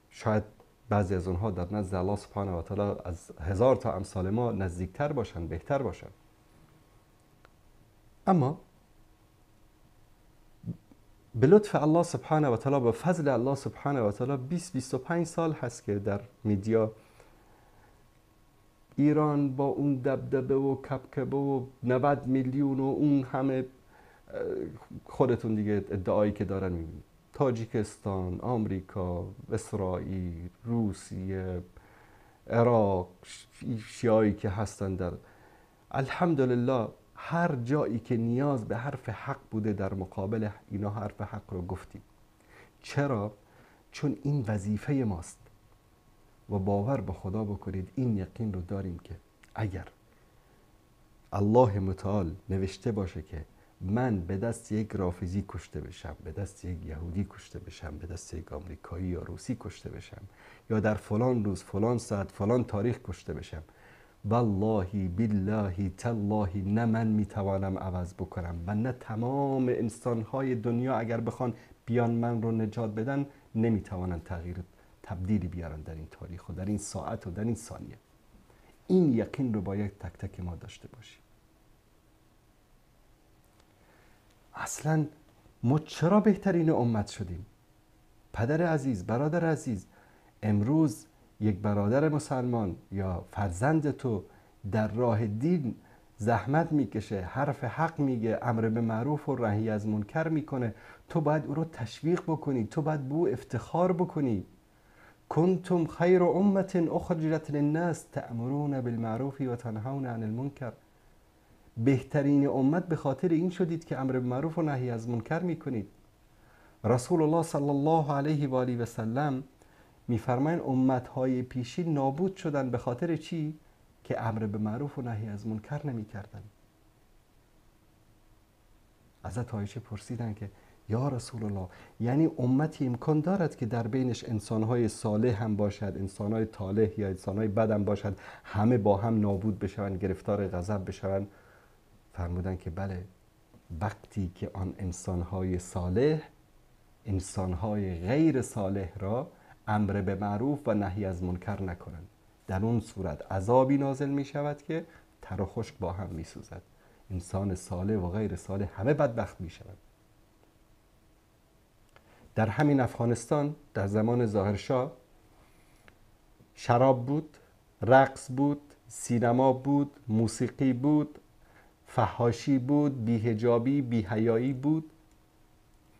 شاید بعضی از اونها در نزد الله سبحانه و تعالی از 1000 تا امثال ما نزدیکتر باشن، بهتر باشن. اما به لطف الله سبحانه و تعالی، به فضل الله سبحانه و تعالی، 20-25 سال هست که در میدیا ایران با اون دبدبه و کبکبه و 90 میلیون و اون همه، خودتون دیگه ادعایی که دارن میبینید، تاجیکستان، آمریکا، اسرائیل، روسیه، عراق، شیعایی که هستن در، الحمدلله هر جایی که نیاز به حرف حق بوده در مقابل اینا حرف حق رو گفتیم. چرا؟ چون این وظیفه ماست و باور به خدا بکنید این یقین رو داریم که اگر الله متعال نوشته باشه که من به دست یک رافضی کشته بشم، به دست یک یهودی کشته بشم، به دست یک آمریکایی یا روسی کشته بشم، یا در فلان روز فلان ساعت فلان تاریخ کشته بشم، والله بالله تالله نه من میتوانم عوض بکنم و نه تمام انسانهای دنیا اگر بخوان بیان من رو نجات بدن نمیتوانن تغییر تبدیلی بیارن در این تاریخ و در این ساعت و در این ثانیه. این یقین رو باید تک تک ما داشته باشیم. اصلا ما چرا بهترین امت شدیم؟ پدر عزیز، برادر عزیز، امروز یک برادر مسلمان یا فرزند تو در راه دین زحمت میکشه، حرف حق میگه، امر به معروف و نهی از منکر میکنه، تو باید او رو تشویق بکنی، تو باید به او افتخار بکنی. کنتم خیر امت اخرجت للناس تأمرون بالمعروف و تنهون عن المنکر. بهترین امت به خاطر این شدید که امر به معروف و نهی از منکر میکنید. رسول الله صلی الله علیه و آله و سلم میفرمایند امتهای پیشین نابود شدن به خاطر چی؟ که امر به معروف و نهی از منکر نمیکردن. حضرت عایشه پرسیدن که یا رسول الله، یعنی امتی امکان دارد که در بینش انسانهای صالح هم باشد، انسانهای طالح یا انسانهای بد هم باشد، همه با هم نابود بشوند، گرفتار غضب بشوند؟ فرمودن که بله، وقتی که آن انسانهای صالح انسانهای غیر صالح را امر به معروف و نهی از منکر نکنند، در اون صورت عذابی نازل می شود که تر و خشک با هم می سوزد. انسان صالح و غیر صالح همه بدبخت می شوند. در همین افغانستان در زمان ظاهرشاه شراب بود، رقص بود، سینما بود، موسیقی بود، فحاشی بود، بی‌حجابی، بی‌حیایی بود،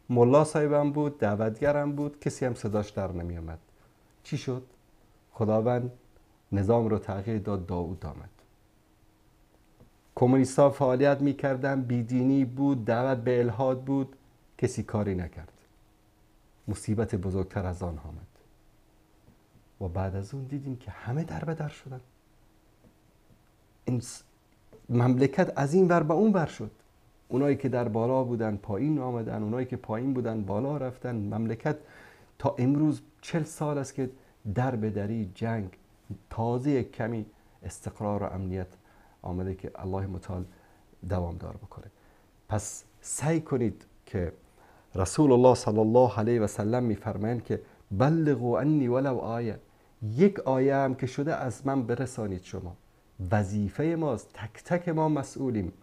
ملا صاحبم بود، دعوتگرم بود، کسی هم صداش در نمی آمد. چی شد؟ خداوند نظام رو تغییر داد، داوود آمد. کمونیست‌ها فعالیت می‌کردن، بیدینی بود، دعوت به الحاد بود، کسی کاری نکرد. مصیبت بزرگتر از آن آمد و بعد از اون دیدیم که همه در به در شدن. این مملکت از این ور به اون ور شد. اونایی که در بالا بودن پایین آمدن، اونایی که پایین بودن بالا رفتن. مملکت تا امروز 40 سال است که در به دری جنگ، تازه کمی استقرار و امنیت آمده که الله متعال دوام دار بکنه. پس سعی کنید که رسول الله صلی الله علیه و سلم میفرمایند که بلغوا عنی ولو آیه، یک آیه هم که شده از من برسانید. شما وظیفه ماست، تک تک ما مسئولیم.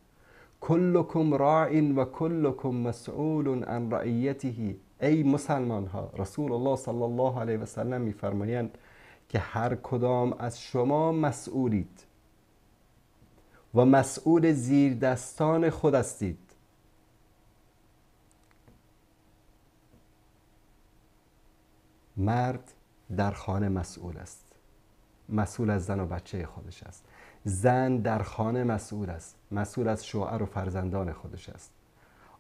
کلکم راع و کلکم مسئول عن رعیته. ای مسلمان ها، رسول الله صلی الله علیه و سلم میفرمایند که هر کدام از شما مسئولید و مسئول زیر دستان خود هستید. مرد در خانه مسئول است، مسئول از زن و بچه خودش است. زن در خانه مسئول است، مسئول از شوهر و فرزندان خودش است.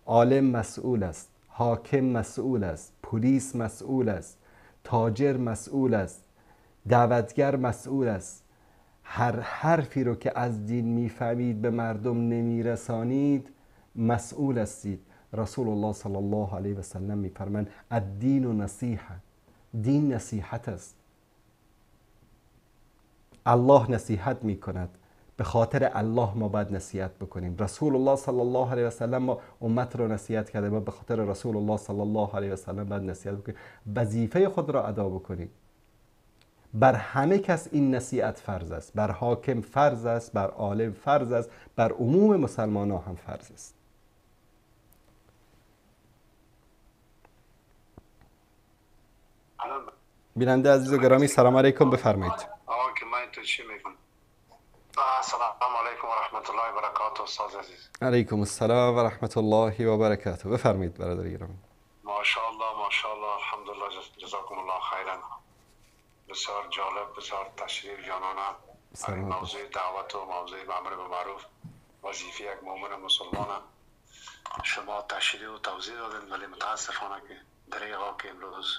عالم مسئول است، حاکم مسئول است، پلیس مسئول است، تاجر مسئول است، دعوتگر مسئول است. هر حرفی رو که از دین میفهمید به مردم نمیرسانید مسئول هستید. رسول الله صلی الله علیه و سلم میفرمایند الدین و نصیحه، دین نصیحت است. الله نصیحت میکند، به خاطر الله ما باید نصیحت بکنیم. رسول الله صلی الله علیه و سلم ما امت رو نصیحت کرده، ما به خاطر رسول الله صلی الله علیه و سلم باید نصیحت بکنیم، وظیفه خود را ادا بکنیم. بر همه کس این نصیحت فرض است، بر حاکم فرض است، بر عالم فرض است، بر عموم مسلمان ها هم فرض است. بیننده عزیز و گرامی، سلام علیکم، بفرمایید.
که من تو چی میگم؟ السلام علیکم و رحمت الله و برکاته استاد عزیز.
علیکم السلام و رحمت الله و برکاته. بفرمایید برادر گرامی.
ماشاءالله ماشاءالله، الحمدلله، جزاکم الله خیرا. بسیار جالب، بسیار تشریف جانانه. موضوع دعوت و موضوع امر به معروف وظیفه یک مؤمن مسلمانه. شما تشریح و توضیح دادین، ولی متاسفانه که دریغا که امروز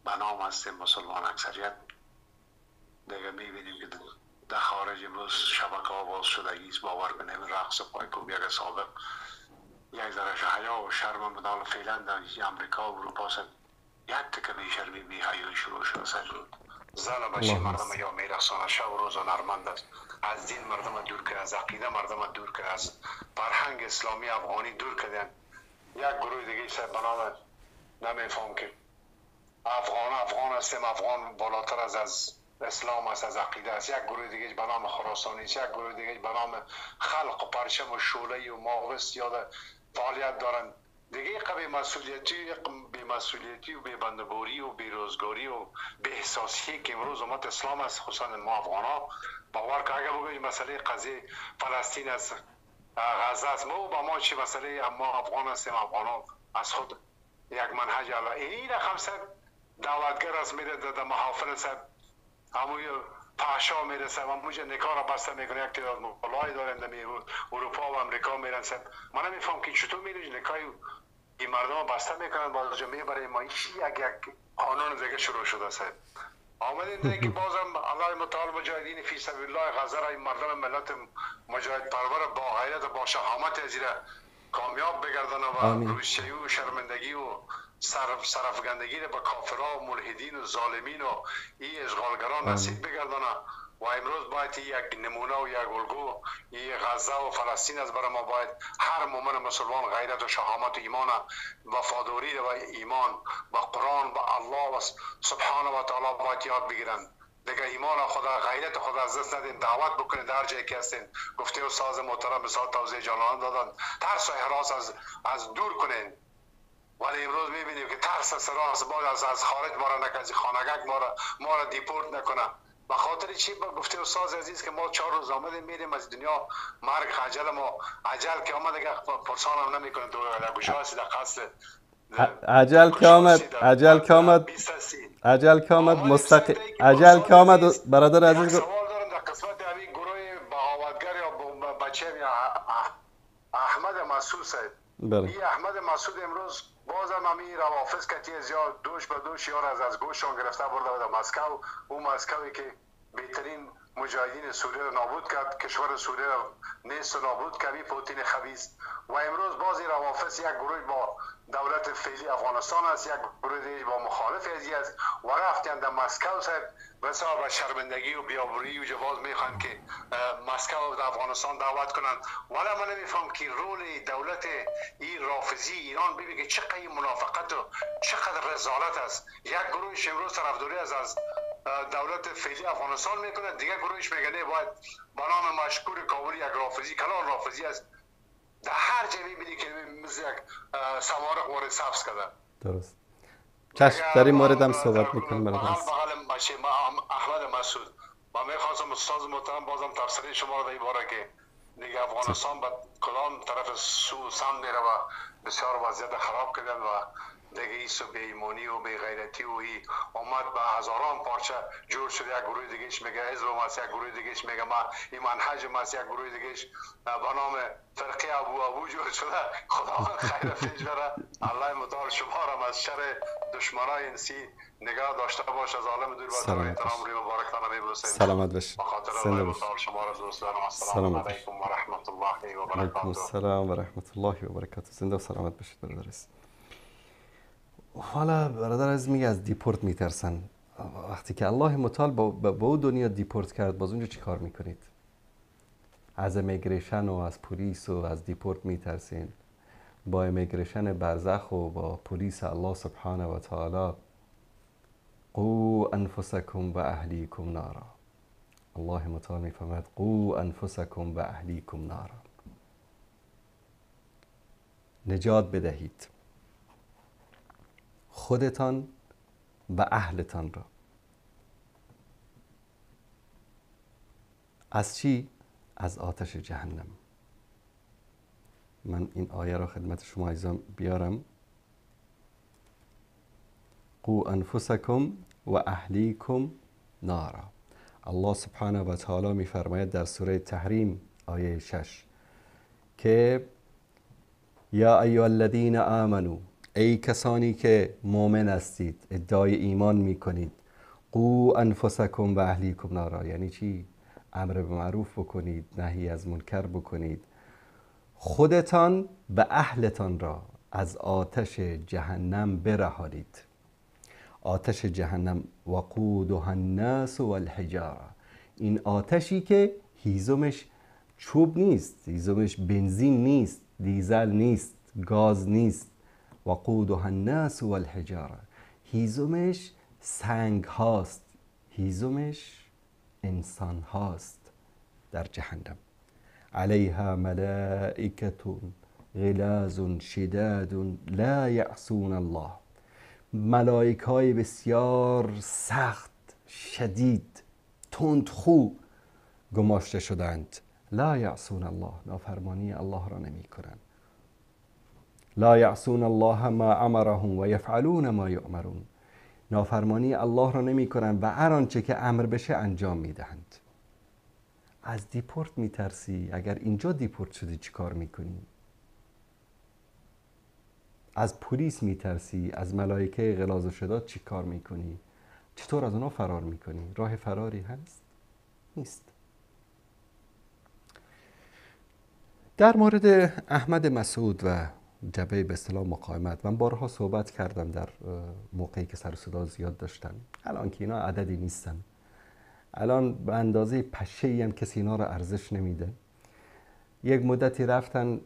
به نام هستیم مسلمان اکثریت دیگه میبینیم که در خارج امروز شبکه ها باز شدگی است. باور کنیم رقص پایکوب یک سابق یک ذره حیا و شرم مدال فعلا در امریکا و اروپا سر یک تکه بیشرمی بی حیایی شروع شده. سر زن و بچه مردم یا میرقصانه شب و روز هنرمند است. از دین مردم دور کرد، از عقیده مردم دور کرد، از فرهنگ اسلامی افغانی دور کردن. یک گروه دیگه سر بنام نمیفهم که افغان افغان هستیم، افغان بالاتر از اسلام است، از عقیده است. یک گروه دیگه به نام خراسانی است، یک گروه دیگه به نام خلق و پرچم و شعله و ماوست یاد فعالیت دارند. دیگه قبیل مسئولیتی، بی مسئولیتی و بی بندبوری و بی روزگاری و بی احساسی که امروز امت اسلام است، خصوصا ما افغان ها. باور که اگر بگوییم مسئله قضیه فلسطین است، غزه است، ما با ما چی مسئله ما افغان هستیم، افغان ها از خود یک منهج این رقم سر دعوتگر است، میره در محافل سر همون پاشا میرسه و همونجا نکاح را بسته میکنه. یک تعداد مولای دارن در اروپا و امریکا میرن سر. من نمیفهم که چطور میره نکاح این مردم بسته میکنن باز میبره. ما یک یک قانون دیگه شروع شده سر. آمدین دیگه که بازم الله متعال مجاهدین فی سبیل الله غزه را این مردم ملت مجاهد پرور با غیرت با شهامت از کامیاب بگردانه و روسیه و شرمندگی و سرفگندگی را به کافرها و ملحدین و ظالمین و این اشغالگران نصیب بگردانه. و امروز باید یک نمونه و یک الگو ای غزه و فلسطین از برای ما. باید هر مؤمن مسلمان غیرت و شهامت و ایمان وفاداری و ایمان با قرآن با الله و سبحانه و تعالی باید یاد بگیرند. دیگه ایمان خدا غیرت خدا از دست ندین، دعوت بکنید در جایی که هستین. گفته استاد محترم بسیار توضیح جانان دادن، ترس و هراس از دور کنین. ولی امروز میبینیم که ترس از راس باز از خارج ما را نکنه، از خانگک ما را دیپورت نکنه. به خاطر چی؟ با گفته استاد عزیز که ما 4 روز آمدیم میریم از دنیا، مرگ عجل ما عجل که آمد دیگه پرسان هم نمیکنه. تو کجا هستی؟ در قصر
عجل که آمد، عجل که آمد، عجل که آمد، مستقیم عجل که آمد. برادر عزیز
سوال دارم در قسمت همین گروه بغاوتگر یا بچه یا احمد مسعود صاحب. این احمد مسعود امروز بازم همین روافض کتی زیاد دوش به دوش یار از گوششان گرفته برده به مسکو. او مسکوی که بهترین مجاهدین سوریه را نابود کرد، کشور سوریه را نیست و نابود کرد، پوتین خبیث. و امروز بازی روافض یک گروه با دولت فعلی افغانستان است، یک گروه دیگه با مخالف ازی است و رفتن در مسکو صاحب بسیار به شرمندگی و بی‌آبرویی و جواز میخوان که مسکو در افغانستان دعوت کنند. ولی من نمیفهم که رول دولت این رافضی ایران ببین که چقدر منافقت و چقدر رذالت است. یک گروهش امروز طرفداری از دولت فعلی افغانستان میکنه، دیگه گروهش میگه نه باید به نام مشکور کابلی یک رافضی کلان رافضی است. در هر جایی میبینی که مثل یک سوار قواره سبز کرده.
درست. چشم، در این مورد هم صحبت میکنیم.
بغل بچه احمد مسعود ما میخواستم استاد محترم بازم تفسیر شما رو در این باره که دیگه افغانستان به کدام طرف سو سمت میره و بسیار وضعیت خراب کردن و دیگه ایسو بی ایمانی و بی غیرتی و ای آمد به هزاران پارچه جور شد. یک گروه دیگهش میگه حزب ماست، یک گروه دیگهش میگه ما این منهج ماست، یک گروه دیگهش به نام فرقه ابو ابو جور شده. خداوند خیر پیش بره. الله متعال شما را از شر دشمنای انسی نگاه داشته باش. از عالم دور و احترام روی مبارکتان میبوسیم.
سلامت باشید.
به خاطر الله متعال شما را دوست دارم. السلام علیکم و رحمت الله و برکاته.
علیکم السلام و رحمت الله و برکاته. زنده و سلامت باشید برادر. حالا برادر از میگه از دیپورت میترسن. وقتی که الله متعال با او دنیا deport کرد، باز اونجا چی کار میکنید؟ از immigration و از پلیس و از deport میترسین. با immigration برزخ و با پلیس الله سبحانه و تعالی، قو انفسکم و اهلیکم نارا. الله متعال میفرماید قو انفسکم و اهلیکم نارا، نجات بدهید خودتان و اهلتان را. از چی؟ از آتش جهنم. من این آیه را خدمت شما عزیزان بیارم. قو انفسکم و اهلیکم نارا. الله سبحانه و تعالی میفرماید در سوره تحریم آیه 6 که یا ایها الذین آمنو، ای کسانی که مؤمن هستید، ادعای ایمان میکنید، قو انفسکم و اهلیکم نارا. یعنی چی؟ امر به معروف بکنید، نهی از منکر بکنید، خودتان و اهلتان را از آتش جهنم برهانید. آتش جهنم وقودها الناس والحجاره، این آتشی که هیزمش چوب نیست، هیزمش بنزین نیست، دیزل نیست، گاز نیست. وقودها الناس والحجاره، هیزمش سنگ هاست، هیزمش انسان هاست در جهنم. علیها ملائکه غلاظ شداد لا یعصون الله، ملائکه های بسیار سخت، شدید، تندخو گماشته شدند. لا یعصون الله، نافرمانی الله را نمی کنند. لا یعصون الله ما امرهم و یفعلون ما یؤمرون، نافرمانی الله را نمی کنند و هر آنچه که امر بشه انجام می دهند. از دیپورت می ترسی؟ اگر اینجا دیپورت شدی چی کار می کنی؟ از پلیس می ترسی؟ از ملائکه غلاظ و شداد چی کار می کنی؟ چطور از اونا فرار می کنی؟ راه فراری هست؟ نیست. در مورد احمد مسعود و جبهه به اصطلاح مقاومت من بارها صحبت کردم در موقعی که سر و صدا زیاد داشتن. الان که اینا عددی نیستن، الان به اندازه پشه‌ای هم کسی اینا رو ارزش نمیده. یک مدتی رفتن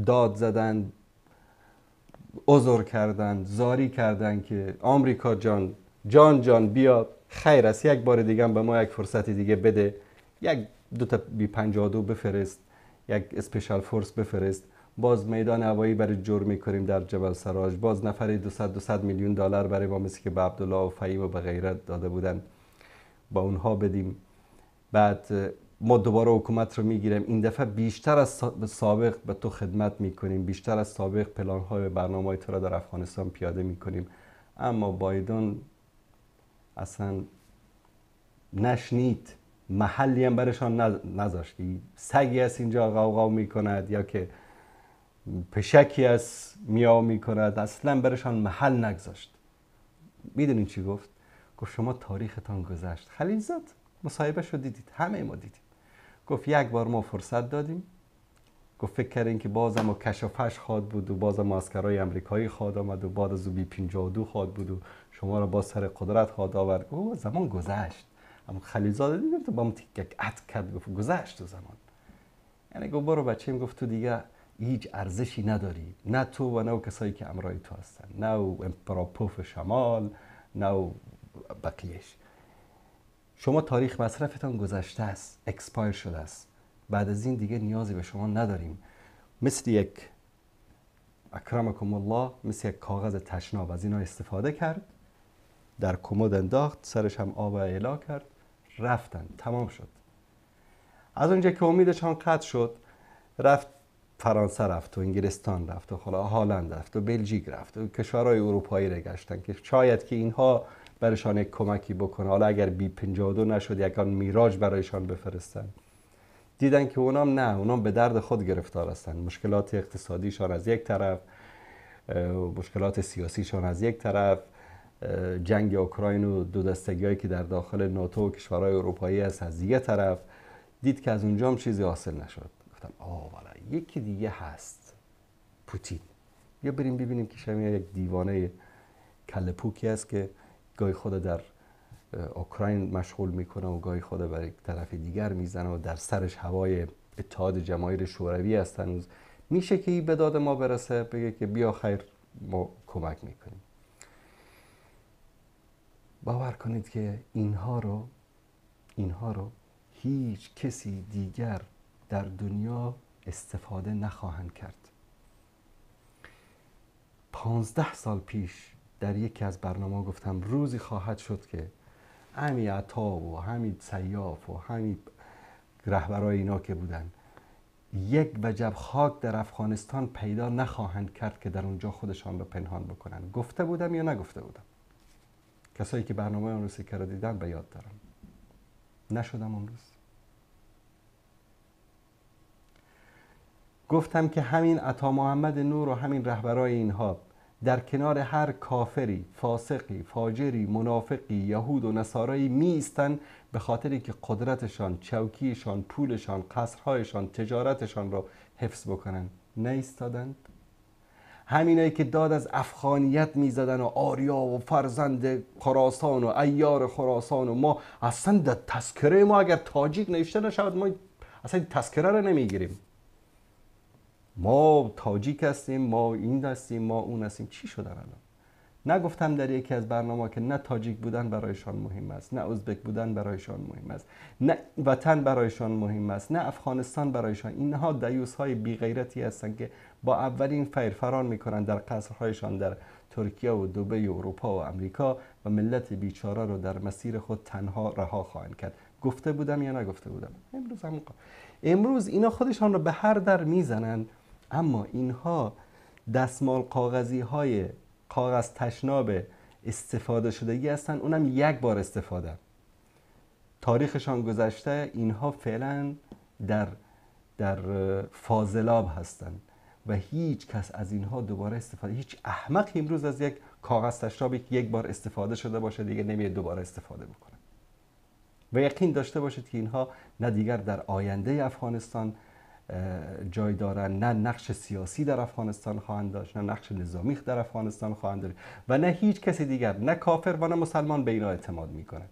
داد زدن، عذر کردن، زاری کردن که آمریکا جان جان جان بیا، خیر است، یک بار دیگه به ما یک فرصت دیگه بده، یک دو تا بی 52 بفرست، یک special force بفرست، باز میدان هوایی برای جور میکنیم در جبل سراج، باز نفری 200 میلیون دلار برای ما مثل که به عبدالله و فهیم و به غیره داده بودن با اونها بدیم، بعد ما دوباره حکومت رو میگیریم، این دفعه بیشتر از سابق به تو خدمت میکنیم، بیشتر از سابق پلان های و برنامه های تو را در افغانستان پیاده میکنیم. اما بایدن اصلا نشنید، محلی هم برشان نذاشت. سگی از اینجا غوغا میکند یا که پشکی از میاو میکند، اصلا برشان محل نگذاشت. میدونین چی گفت؟ گفت شما تاریختان گذشت. خلیلزاد مصاحبه شو دیدید، همه ما دیدیم. گفت یک بار ما فرصت دادیم، گفت فکر کردین که بازم و کشافش خواد بود و بازم عسکرای امریکایی خواد آمد و بعد از او بی 52 خواد بود و شما را باز سر قدرت خواد آورد. گفت زمان گذشت. اما خلیلزاد دیدم تو با هم تیک عد کرد، گفت گذشت تو زمان. یعنی گفت برو بچه‌م، گفت تو دیگه هیچ ارزشی نداری، نه تو و نه کسایی که امرای تو هستن، نه امپراپوف شمال، نه بقیهش. شما تاریخ مصرفتان گذشته است، expire شده است، بعد از این دیگه نیازی به شما نداریم. مثل یک اکرمکم الله، مثل یک کاغذ تشناب از اینا استفاده کرد، در کمد انداخت، سرش هم آب اعلا کرد، رفتن، تمام شد. از اونجا که امیدشان قطع شد، رفت فرانسه رفت و انگلستان رفت و هلند رفت و بلژیک رفت و کشورهای اروپایی را گشتن که شاید که اینها برشان یک کمکی بکنه. حالا اگر بی 52 نشد یکان میراج برایشان بفرستن. دیدن که اونام نه، اونام به درد خود گرفتار هستن. مشکلات اقتصادیشان از یک طرف، مشکلات سیاسیشان از یک طرف، جنگ اوکراین و دو دستگی‌هایی که در داخل ناتو و کشورهای اروپایی هست از یک طرف. دید که از اونجا هم چیزی حاصل نشد. گفتن آه والا یکی دیگه هست، پوتین. یا بریم ببینیم که شمیه یک دیوانه کله پوکی است که گاهی خود در اوکراین مشغول میکنه و گاهی خود بر یک طرف دیگر میزنه و در سرش هوای اتحاد جماهیر شوروی است هنوز. میشه که این به داد ما برسه، بگه که بیا خیر ما کمک میکنیم. باور کنید که اینها رو هیچ کسی دیگر در دنیا استفاده نخواهند کرد. 15 سال پیش در یکی از برنامه گفتم روزی خواهد شد که همین عطا و همین سیاف و همین رهبرای اینا که بودن یک وجب خاک در افغانستان پیدا نخواهند کرد که در اونجا خودشان رو پنهان بکنن. گفته بودم یا نگفته بودم؟ کسایی که برنامه اون روز که رو دیدن به یاد دارم. نشدم اون روز. گفتم که همین عطا محمد نور و همین رهبرای اینها در کنار هر کافری، فاسقی، فاجری، منافقی، یهود و نصارایی می ایستن به خاطر اینکه قدرتشان، چوکیشان، پولشان، قصرهایشان، تجارتشان را حفظ بکنن. نایستادند. همینایی که داد از افغانیت میزدن و آریا و فرزند خراسان و عیار خراسان و ما اصلا در تذکره ما اگر تاجیک نوشته نشود ما اصلا تذکره را نمیگیریم، ما تاجیک هستیم، ما این هستیم، ما اون هستیم. چی شدن الان؟ نگفتم در یکی از برنامه که نه تاجیک بودن برایشان مهم است، نه ازبک بودن برایشان مهم است، نه وطن برایشان مهم است، نه افغانستان برایشان. اینها دیوس های بی غیرتی هستند که با اولین فیرفران میکنن در قصرهایشان در ترکیه و دبی و اروپا و امریکا و ملت بیچاره رو در مسیر خود تنها رها خواهند کرد. گفته بودم یا نگفته بودم؟ امروز هم امروز اینا خودشان رو به هر در میزنن، اما اینها دستمال کاغذی های کاغذ تشناب استفاده شدگی هستن، اونم یک بار استفاده، تاریخشان گذشته. اینها فعلا در فاضلاب هستن و هیچ کس از اینها دوباره استفاده، هیچ احمق امروز از یک کاغذ تشنابی که یک بار استفاده شده باشه دیگه نمیاد دوباره استفاده بکنه. و یقین داشته باشید که اینها نه دیگر در آینده افغانستان جای دارن، نه نقش سیاسی در افغانستان خواهند داشت، نه نقش نظامی در افغانستان خواهند داشت و نه هیچ کسی دیگر، نه کافر و نه مسلمان به اینا اعتماد میکنه.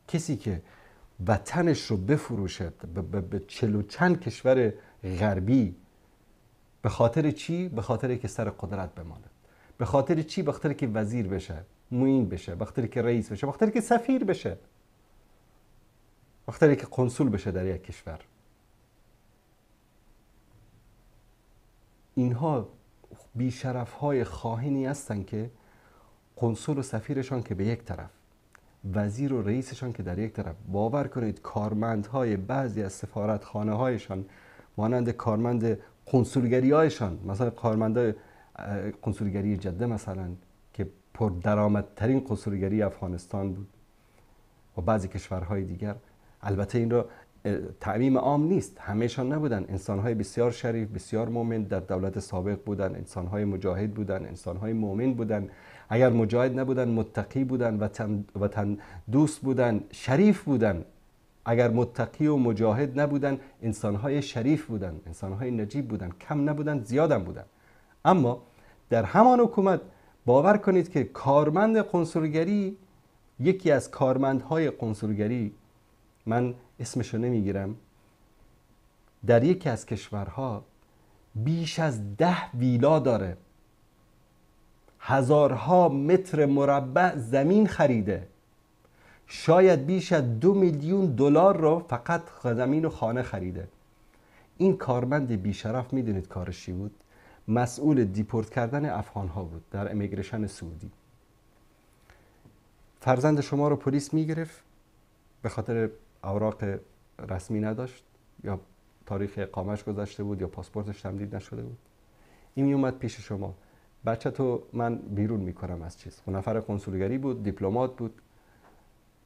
کسی که وطنش رو بفروشه به 40 و چند کشور غربی، به خاطر چی؟ به خاطر که سر قدرت بماند. به خاطر چی؟ به خاطر که وزیر بشه، معین بشه، به خاطر که رئیس بشه، به خاطر که سفیر بشه، به خاطر که کنسول بشه در یک کشور. اینها بیشرف های خائنی هستند که کنسول و سفیرشان که به یک طرف، وزیر و رئیسشان که در یک طرف. باور کنید کارمندهای بعضی از سفارتخانه هایشان مانند کارمند کنسولگری هایشان، مثلا کارمندای کنسولگری جده مثلا که پر درآمدترین کنسولگری افغانستان بود و بعضی کشورهای دیگر، البته این را تعمیم عام نیست، همهشان نبودن، انسانهای بسیار شریف، بسیار مؤمن در دولت سابق بودن، انسانهای مجاهد بودن، انسانهای مؤمن بودن، اگر مجاهد نبودن متقی بودن، وطن دوست بودن، شریف بودن. اگر متقی و مجاهد نبودن انسانهای شریف بودن، انسانهای نجیب بودن، کم نبودن، زیادم بودن. اما در همان حکومت باور کنید که کارمند کنسولگری، یکی از کارمندهای کنسولگری، من اسمشو نمیگیرم، در یکی از کشورها بیش از 10 ویلا داره، هزارها متر مربع زمین خریده، شاید بیش از 2 میلیون دلار رو فقط زمین و خانه خریده. این کارمند بیشرف میدونید کارش چی بود؟ مسئول deport کردن افغان ها بود در immigration سعودی. فرزند شما رو پلیس میگرفت به خاطر اوراق رسمی نداشت، یا تاریخ اقامش گذشته بود، یا پاسپورتش تمدید نشده بود. این میومد پیش شما، بچه تو من بیرون میکنم از چیز، اون نفر کنسولگری بود، دیپلمات بود،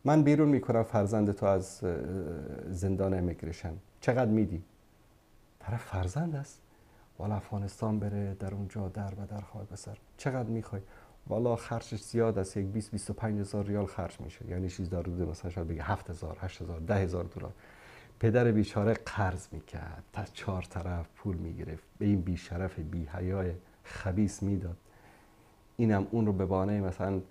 من بیرون میکنم فرزند تو از زندان immigration، چقدر میدی؟ طرف فرزند است، والا افغانستان بره، در اونجا در و در خواهد بسر، چقدر میخوای؟ والا خرجش زیاد است، یک 20-25 هزار ریال خرج میشه، یعنی چیز در حدود مثلا شاید بگه 7000 8000 10000 دلار. پدر بیچاره قرض میکرد، تا 4 طرف پول میگرفت، به این بیشرف بی حیای خبیث میداد. اینم اون رو به بهانه مثلا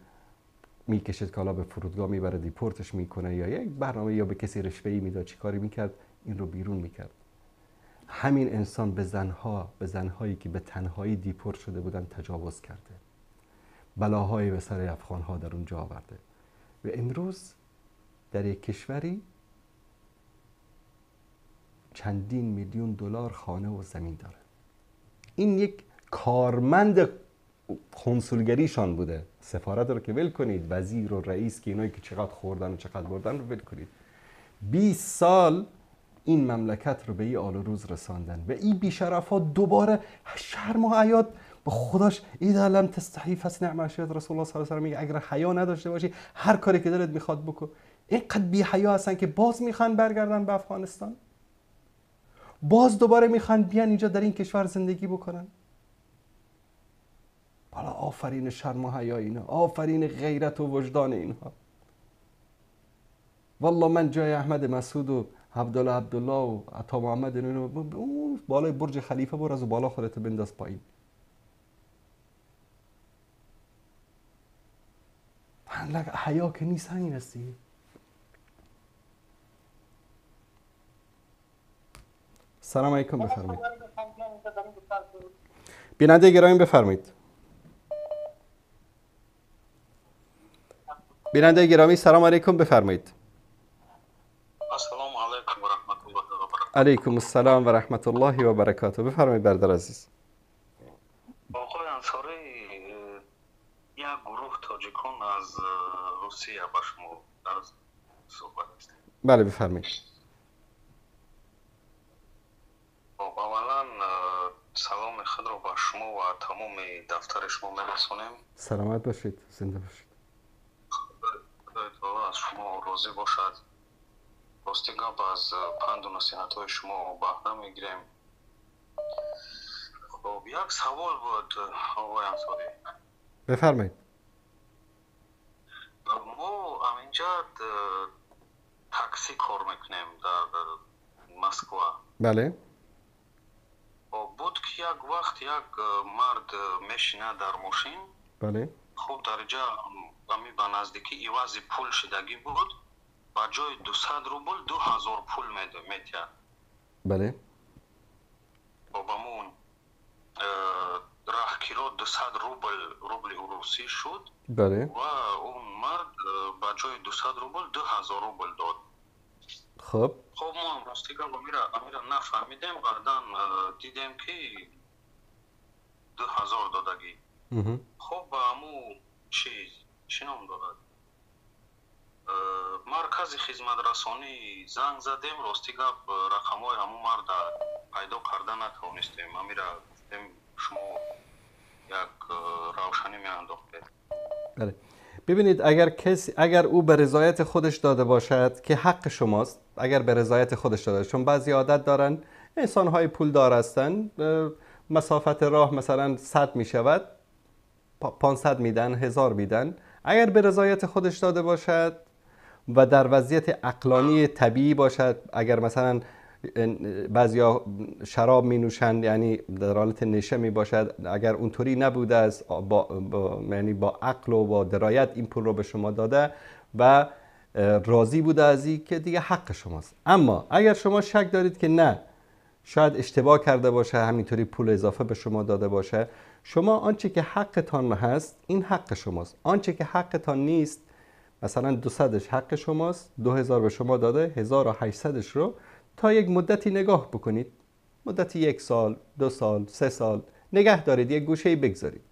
میکشید که حالا به فرودگاه میبره، دیپورتش میکنه، یا یک برنامه، یا به کسی رشوه‌ای میداد، چیکاری میکرد، این رو بیرون میکرد. همین انسان به زنها، به زنهایی که به تنهایی دیپورت شده بودن تجاوز کرده، بلاهایی به سر افغانها در اونجا آورده. و امروز در یک کشوری چندین میلیون دلار خانه و زمین داره. این یک کارمند کنسولگریشان بوده. سفارت رو که ول کنید، وزیر و رئیس که اینایی که چقدر خوردن و چقدر بردن رو ول کنید. 20 سال این مملکت رو به این آل و روز رساندن و این بیشرف ها دوباره شرم و حیات به خداش. اذا لم تستحی فاصنع ما شئت، رسول الله صلی الله علیه و سلم میگه اگر حیا نداشته باشی هر کاری که دلت میخواد بکن. اینقدر بی حیا هستن که باز میخوان برگردن به افغانستان، باز دوباره میخوان بیان اینجا در این کشور زندگی بکنن. حالا آفرین شرم و حیا اینا، آفرین غیرت و وجدان اینها. والله من جای احمد مسعود و عبدالله عبدالله و عطا محمد اینو بالای برج خلیفه بر از بالا خودت بنداز پایین. حیا که نیست، همین است دیگه. سلام علیکم، بفرمایید. بیننده گرامی بفرمایید. بیننده گرامی سلام علیکم، بفرمایید.
السلام علیکم و رحمت الله و برکاته.
علیکم السلام و رحمت الله و برکاته. بفرمایید برادر عزیز.
آقای انصاری، یک گروه تاجیکان از روسیه با شما در صحبت هستیم.
بله بفرمایید.
اولا سلام خود را به شما و تمام دفتر شما میرسونیم.
سلامت باشید، زنده باشید.
خدای تعالی از شما راضی باشد. راستی گپ از پند و نصیحت های شما بهره میگیریم. خب یک سوال بود آقای انصاری.
بفرمایید.
ما اینجا تاکسی کار میکنیم در Москва.
بله.
بود که یک وقت یک مرد میشینه در ماشین.
بله.
خب در اینجا امی به نزدیکی عوض پول شدگی بود، با جای 200 روبل 2000 پول میده.
بله.
خب همون راهکیرو 200 روبل روسی شد.
بله.
و اون مرد با جای 200 روبل 2000 روبل داد.
خب
خب ما راستی گپ امیرا نفهمیدیم، بعدا دیدیم که 2000 دادگی. خب با همو چیز چی نام دارد، مرکز خدمت رسانی زنگ زدیم، راستی گپ رقمای همو مرد پیدا کرده نتوانستیم. امیرا گفتیم شما یک روشنی می انداختید.
بله. ببینید اگر او به رضایت خودش داده باشد که حق شماست، اگر به رضایت خودش داده، چون بعضی عادت دارن، انسان‌های پولدار هستن، مسافت راه مثلا 100 می شود، 500 میدن، 1000 میدن. اگر به رضایت خودش داده باشد و در وضعیت عقلانی طبیعی باشد، اگر مثلا بعضیا شراب می نوشند، یعنی در حالت نشه می باشد، اگر اونطوری نبوده است، یعنی با عقل و با درایت این پول رو به شما داده و راضی بوده از این، که دیگه حق شماست. اما اگر شما شک دارید که نه، شاید اشتباه کرده باشه، همینطوری پول اضافه به شما داده باشه، شما آنچه که حقتان هست این حق شماست، آنچه که حقتان نیست، مثلا 200ش حق شماست، 2000 به شما داده، 1800ش رو تا یک مدتی نگاه بکنید، مدتی 1 سال، 2 سال، 3 سال نگه دارید، یک گوشه‌ای بگذارید.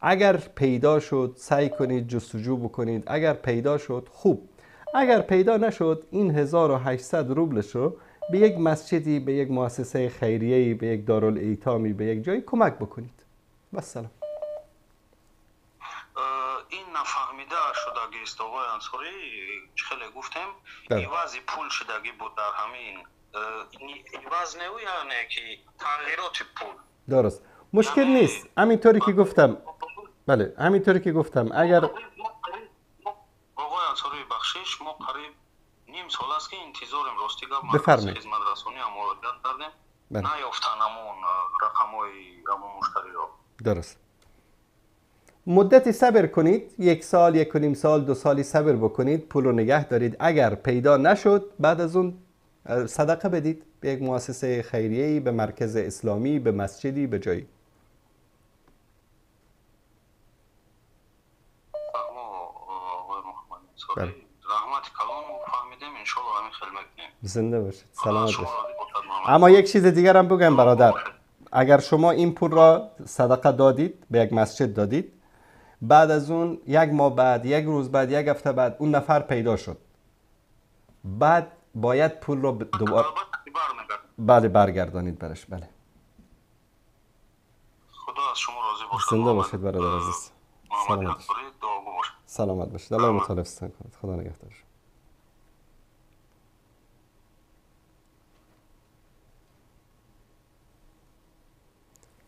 اگر پیدا شد سعی کنید جستجو بکنید، اگر پیدا شد خوب، اگر پیدا نشد این 1800 روبلش رو به یک مسجدی، به یک مؤسسه خیریه‌ای، به یک دارالایتامی، به یک جایی کمک بکنید. و سلام.
این نفهمیده شدگی است آقای انصاری، خیلی گفتیم عوض پول شدگی بود در همین عوض نه، یعنی که تغییرات پول.
درست، مشکل نیست. همینطوری که گفتم، بله همینطوری که گفتم، اگر
آقای انصاری بخشش، ما قریب نیم سال است که انتظاریم، راستی گفت مرکز خدمت رسانی هم مراجعت کردیم، نیافتن همون رقم‌های همون مشتری را.
درست. مدتی صبر کنید، 1 سال، 1.5 سال، 2 سالی صبر بکنید، پول رو نگه دارید. اگر پیدا نشد بعد از اون صدقه بدید به یک مؤسسه خیریه‌ای، به مرکز اسلامی، به مسجدی، به جایی. زنده باشید، سلامت باشید. اما یک چیز دیگر هم بگم برادر، اگر شما این پول را صدقه دادید، به یک مسجد دادید، بعد از اون 1 ماه بعد، 1 روز بعد، 1 هفته بعد اون نفر پیدا شد، بعد باید پول رو دوباره بله برگردانید برش. بله.
خدا از شما راضی باشه.
زنده باشید برادر عزیز. سلامت باشید. سلامت باشید. الله متعال حفظتان کند. خدا نگهدار.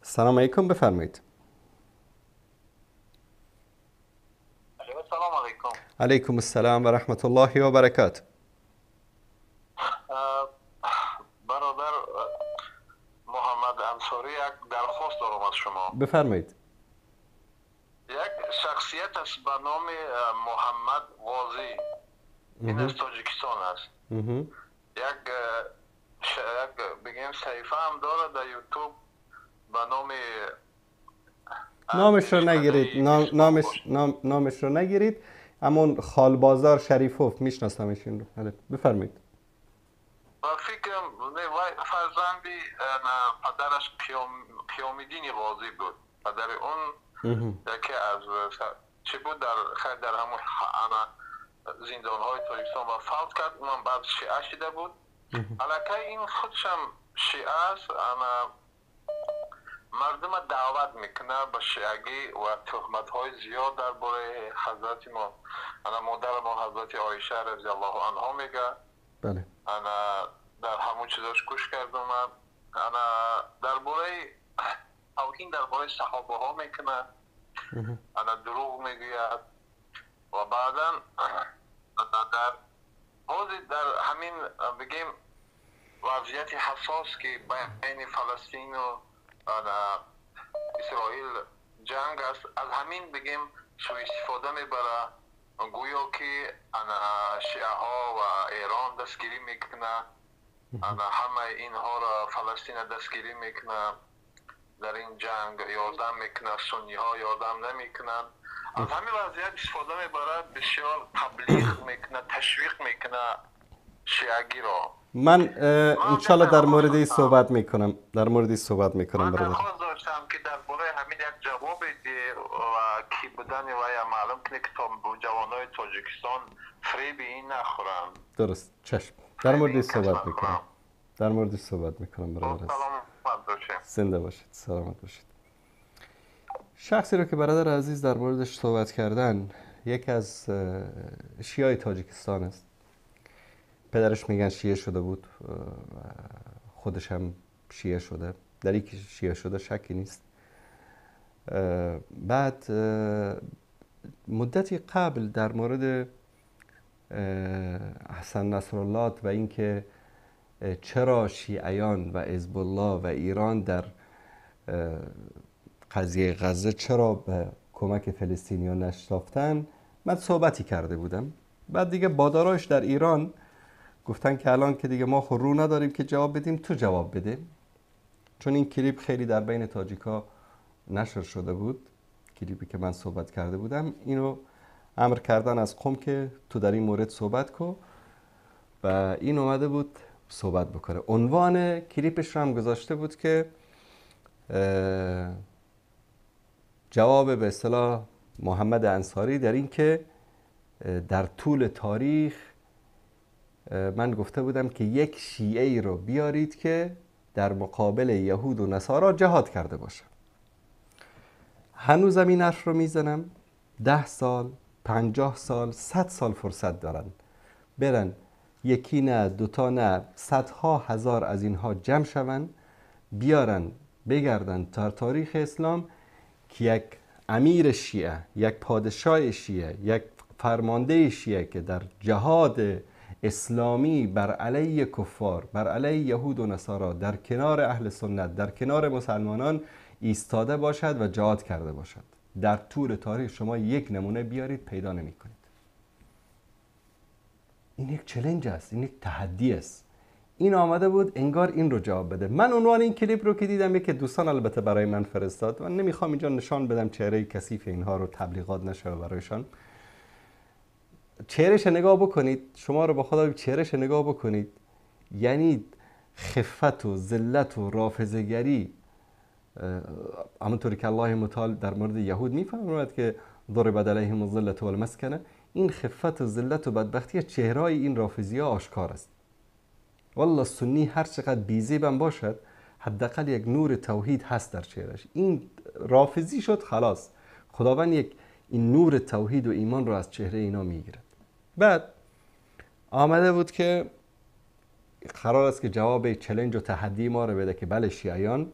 سلام علیکم، بفرمایید.
السلام علیکم.
علیکم السلام و رحمت الله و برکاته.
برادر محمد انصاری، یک درخواست دارم از شما.
بفرمایید.
یک شخصیت است به نام محمد قاضی، این از تاجیکستان است. یک بگیم صحیفه هم داره در یوتیوب به نام،
نامش رو نگیرید، نامش رو نگیرید، همون خالبازار شریفوف، میشناسمش این رو. بفرمایید.
با فکرم فرزندی پدرش قیامیدین قاضی بود، پدر اون یکی از چی بود در همون زندان های تاجیکستان و فوت کرد، اونم بعد شیعه شده بود. علاکه این خودشم شیعه است، اما مردم دعوت میکنه به شیعگی و تهمت های زیاد درباره حضرت ما، انا مادر ما حضرت عایشه رضی الله عنها میگه.
بله.
انا در همون چیزاش گوش کردم. انا درباره توهین درباره صحابه ها میکنه، انا دروغ میگوید و بعدا در حوزه در همین بگیم وضعیت حساس که بین فلسطین و اسرائیل جنگ است، از همین بگیم سوء استفاده میبره، گویا که شیعه ها و ایران دستگیری میکنه، همه اینها را فلسطین دستگیری میکنه، در این جنگ یاردم میکنه، سنی ها یاردم نمیکنن. از همین وضعیت استفاده میبره، بسیار تبلیغ میکنه، تشویق میکنه شیعگی را.
من انشالله در مورد این صحبت میکنم، در مورد این صحبت میکنم.
من درخواست داشتم که درباره همین یک جواب بده و کی بودن و یا معلوم کنه که تا جوانای تاجیکستان فریب این نخورن.
درست، چشم. در مورد این صحبت میکنم، در مورد صحبت میکنم برادر.
سلامت باشید،
زنده باشید، سلامت باشید. شخصی رو که برادر عزیز در موردش صحبت کردن، یکی از شیعه تاجیکستان است. پدرش میگن شیعه شده بود، خودش هم شیعه شده، در اینکه شیعه شده شکی نیست. بعد مدتی قبل در مورد حسن نصرالله و اینکه چرا شیعیان و حزب الله و ایران در قضیه غزه چرا به کمک فلسطینیان نشتافتن، من صحبتی کرده بودم. بعد دیگه باداراش در ایران گفتن که الان که دیگه ما خود رو نداریم که جواب بدیم، تو جواب بده، چون این کلیپ خیلی در بین تاجیکا نشر شده بود، کلیپی که من صحبت کرده بودم. اینو امر کردن از قم که تو در این مورد صحبت کو، و این اومده بود صحبت بکنه. عنوان کلیپش رو هم گذاشته بود که جواب به اصطلاح محمد انصاری در این که در طول تاریخ من گفته بودم که یک شیعه ای رو بیارید که در مقابل یهود و نصارا جهاد کرده باشه. هنوزم این حرف رو میزنم، 10 سال، 50 سال، 100 سال فرصت دارن برن، یکی نه، دوتا نه، صدها هزار از اینها جمع شون، بیارن بگردن تا تاریخ اسلام که یک امیر شیعه، یک پادشاه شیعه، یک فرمانده شیعه که در جهاد اسلامی بر علیه کفار، بر علیه یهود و نصارا، در کنار اهل سنت، در کنار مسلمانان ایستاده باشد و جهاد کرده باشد. در طول تاریخ شما یک نمونه بیارید پیدا نمی کنید. این یک چلنج است، این یک تحدی است. این آمده بود انگار این رو جواب بده. من عنوان این کلیپ رو که دیدم، یکی دوستان البته برای من فرستاد، من نمیخوام اینجا نشان بدم چهره کثیف اینها رو، تبلیغات نشه برایشان. چهرهش نگاه بکنید، شما رو با خدا چهرهش نگاه بکنید، یعنی خفت و ذلت و رافضه‌گری، همونطوری که الله متعال در مورد یهود میفرماید که ضربت علیهم الذلة والمسکنه، این خفت و ذلت و بدبختی چهرهای این رافضی ها آشکار است. والله سنی هر چقدر بیزیبم باشد، حداقل یک نور توحید هست در چهرش. این رافضی شد خلاص، خداوند یک این نور توحید و ایمان رو از چهره اینا میگیرد. بعد آمده بود که قرار است که جواب چلنج و تحدی ما رو بده که بله شیعیان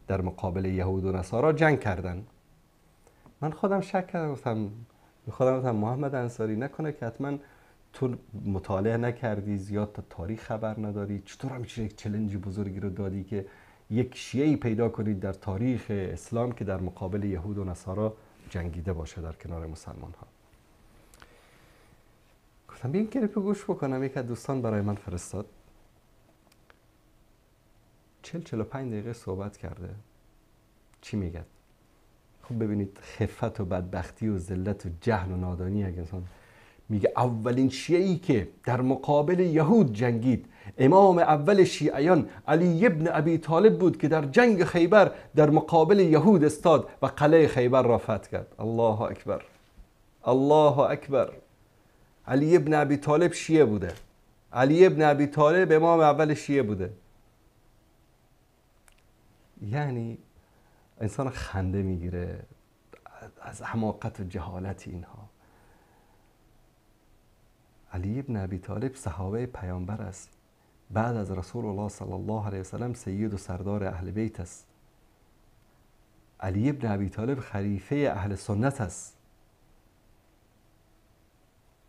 در مقابل یهود و نصارا جنگ کردن. من خودم شک کردم، گفتم خودم گفتم محمد انصاری نکنه که حتما تو مطالعه نکردی، زیاد تا تاریخ خبر نداری، چطور همیشه یک چلنج بزرگی رو دادی که یک شیعی پیدا کنید در تاریخ اسلام که در مقابل یهود و نصارا جنگیده باشه در کنار مسلمان ها. گفتم بیا این کلیپ گوش بکنم. یک از دوستان برای من فرستاد، 40-45 دقیقه صحبت کرده. چی میگه؟ خب ببینید خفت و بدبختی و ذلت و جهل و نادانی یک انسان. میگه اولین شیعی که در مقابل یهود جنگید امام اول شیعیان علی ابن ابی طالب بود که در جنگ خیبر در مقابل یهود استاد و قلعه خیبر را فتح کرد. الله اکبر، الله اکبر. علی ابن ابی طالب شیعه بوده، علی ابن ابی طالب امام اول شیعه بوده. یعنی انسان خنده میگیره از حماقت و جهالت اینها. علی ابن ابی طالب صحابه پیامبر است، بعد از رسول الله صلی الله علیه وسلم سید و سردار اهل بیت است. علی ابن ابی طالب خلیفه اهل سنت است.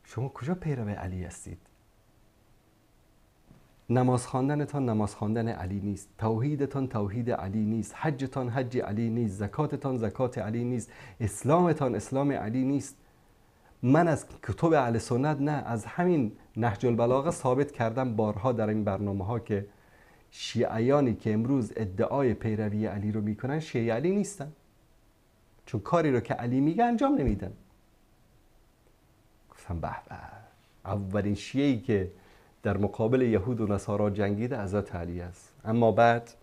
شما کجا پیرو علی هستید؟ نماز خواندنتان نماز خواندن علی نیست، توحیدتان توحید علی نیست، حجتان حج علی نیست، زکاتتان زکات علی نیست، اسلامتان اسلام علی نیست. من از کتب اهل سنت نه، از همین نهج البلاغه ثابت کردم بارها در این برنامه ها که شیعیانی که امروز ادعای پیروی علی رو میکنن شیعه علی نیستن، چون کاری رو که علی میگه انجام نمیدن. گفتم به به، اولین شیعه‌ای که در مقابل یهود و نصارا جنگیده حضرت علی است. اما بعد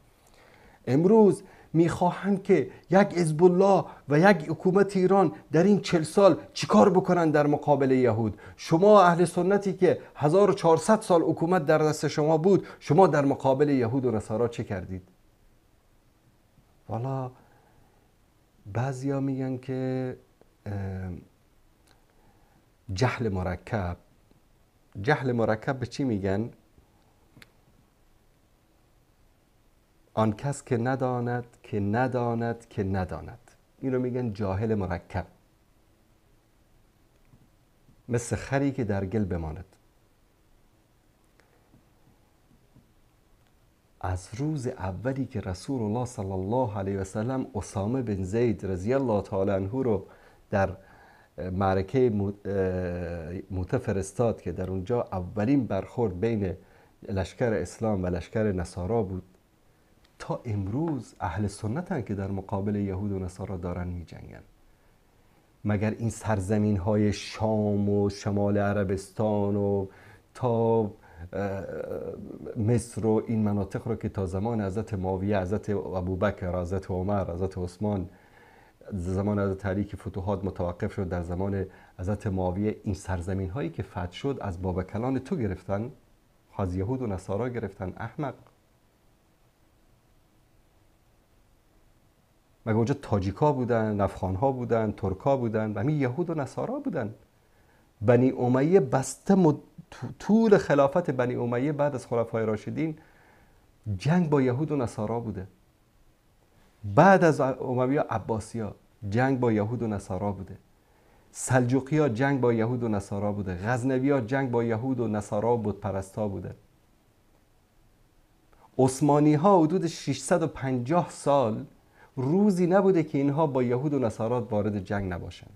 امروز میخواهند که یک حزب الله و یک حکومت ایران در این 40 سال چیکار بکنن در مقابل یهود. شما اهل سنتی که 1400 سال حکومت در دست شما بود، شما در مقابل یهود و نصارا چه کردید؟ والا بعضیا میگن که جهل مرکب. جهل مرکب به چی میگن؟ آن کس که نداند که نداند که نداند، این رو میگن جاهل مرکب، مثل خری که در گل بماند. از روز اولی که رسول الله صلی الله علیه و سلم اسامه بن زید رضی الله تعالی عنه رو در معرکه موته فرستاد که در اونجا اولین برخورد بین لشکر اسلام و لشکر نصارا بود، تا امروز اهل سنت هن که در مقابل یهود و نصارا دارن می جنگن. مگر این سرزمین های شام و شمال عربستان و تا مصر و این مناطق رو که تا زمان حضرت معاویه، حضرت ابوبکر، حضرت عمر، حضرت عثمان، زمان حضرت علی که فتوحات متوقف شد، در زمان حضرت معاویه این سرزمین هایی که فتح شد از بابکلان تو گرفتن، از یهود و نصارا گرفتن. احمق، مگه اونجا تاجیکا بودن، افغانها بودن، ترکا بودن؟ و همین یهود و نصارا بودن. بنی امیه بسته طول خلافت بنی امیه بعد از خلفای راشدین جنگ با یهود و نصارا بوده. بعد از امویه عباسیا جنگ با یهود و نصارا بوده. سلجوقیا جنگ با یهود و نصارا بوده. غزنویا جنگ با یهود و نصارا و بت پرستا بوده. عثمانی ها حدود 650 سال روزی نبوده که اینها با یهود و نصارا وارد جنگ نباشن.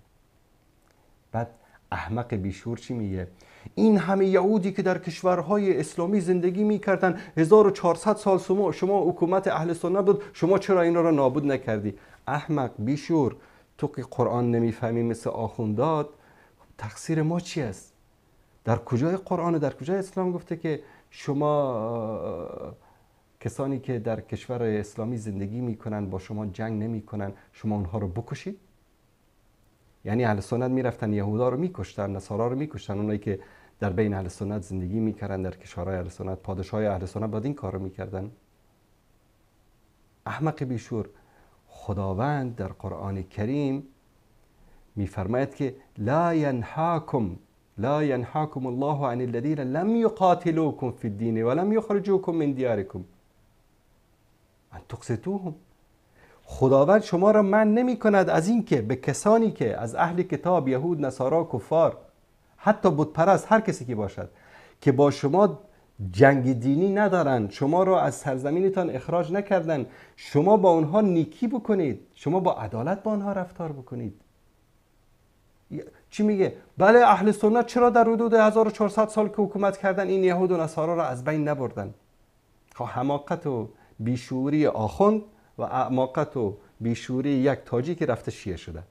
بعد احمق بیشور چی میگه؟ این همه یهودی که در کشورهای اسلامی زندگی میکردن 1400 سال شما حکومت اهل سنت بود، شما چرا اینا را نابود نکردی؟ احمق بیشور، تو که قرآن نمیفهمی مثل آخونداد، تقصیر ما چی است؟ در کجای قرآن و در کجای اسلام گفته که شما کسانی که در کشور اسلامی زندگی میکنن با شما جنگ نمیکنن، شما اونها رو بکشید؟ یعنی اهل سنت میرفتن یهودا رو میکشتن، نصارا رو میکشتن، اونایی که در بین اهل سنت زندگی میکردن در کشورهای اهل سنت، پادشاهای اهل سنت باید این کار رو میکردن. احمق بیشور، خداوند در قرآن کریم میفرماید که لا ینهاکم الله عن الذین لم یقاتلوکم فی الدین ولم یخرجوکم من دیارکم ان تقسطوهم. خداوند شما را منع نمی کند از اینکه به کسانی که از اهل کتاب، یهود، نصارا، کفار، حتی بت پرست، هر کسی که باشد که با شما جنگ دینی ندارند، شما را از سرزمینتان اخراج نکردن، شما با آنها نیکی بکنید، شما با عدالت با آنها رفتار بکنید. چی میگه؟ بله اهل سنت چرا در حدود 1400 سال که حکومت کردن این یهود و نصارا را از بین نبردن؟ خب حماقت و بیشعوری آخوند و اعماقت و بیشوری یک تاجیک رفته شیعه شده.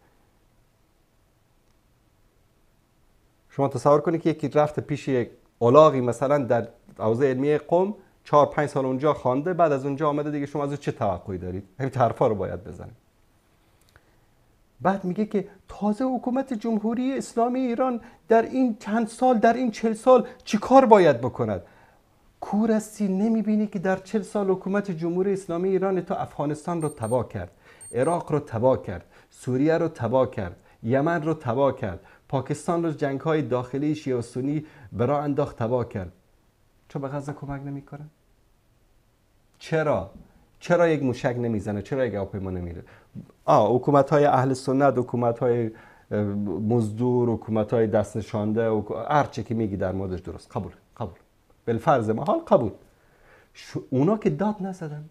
شما تصور کنید که یکی رفته پیش یک الاغی مثلا در حوزه علمی قم 4-5 سال اونجا خوانده، بعد از اونجا آمده، دیگه شما از او چه توقعی دارید؟ همین حرفا رو باید بزنید. بعد میگه که تازه حکومت جمهوری اسلامی ایران در این چند سال، در این 40 سال چی کار باید بکند؟ کور هستی نمیبینی که در 40 سال حکومت جمهوری اسلامی ایران تو افغانستان رو تباه کرد، عراق رو تباه کرد، سوریه رو تباه کرد، یمن رو تباه کرد، پاکستان رو جنگ‌های داخلی شیعه و سنی برا انداخت تباه کرد. چرا به غزه کمک نمیکنه؟ چرا؟ چرا یک موشک نمیزنه؟ چرا یک هواپیما نمیره؟ حکومت‌های اهل سنت، حکومت‌های مزدور، حکومت‌های دست نشانده، هر چه که میگی در موردش درست، قبول، قبول، بالفرض محال قبول. اونا که داد نزدن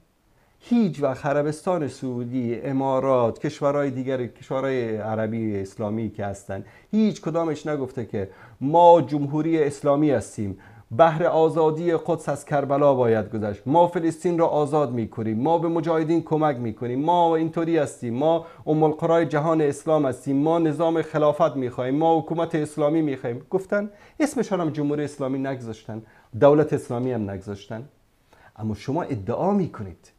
هیچ وقت. عربستان سعودی، امارات، کشورهای دیگر، کشورهای عربی اسلامی که هستن، هیچ کدامش نگفته که ما جمهوری اسلامی هستیم، بهر آزادی قدس از کربلا باید گذشت، ما فلسطین را آزاد میکنیم، ما به مجاهدین کمک میکنیم، ما اینطوری هستیم، ما ام القرای جهان اسلام هستیم، ما نظام خلافت میخواهیم، ما حکومت اسلامی میخواهیم. گفتن، اسمشان هم جمهوری اسلامی نگذاشتن، دولت اسلامی هم نگذاشتن. اما شما ادعا میکنید،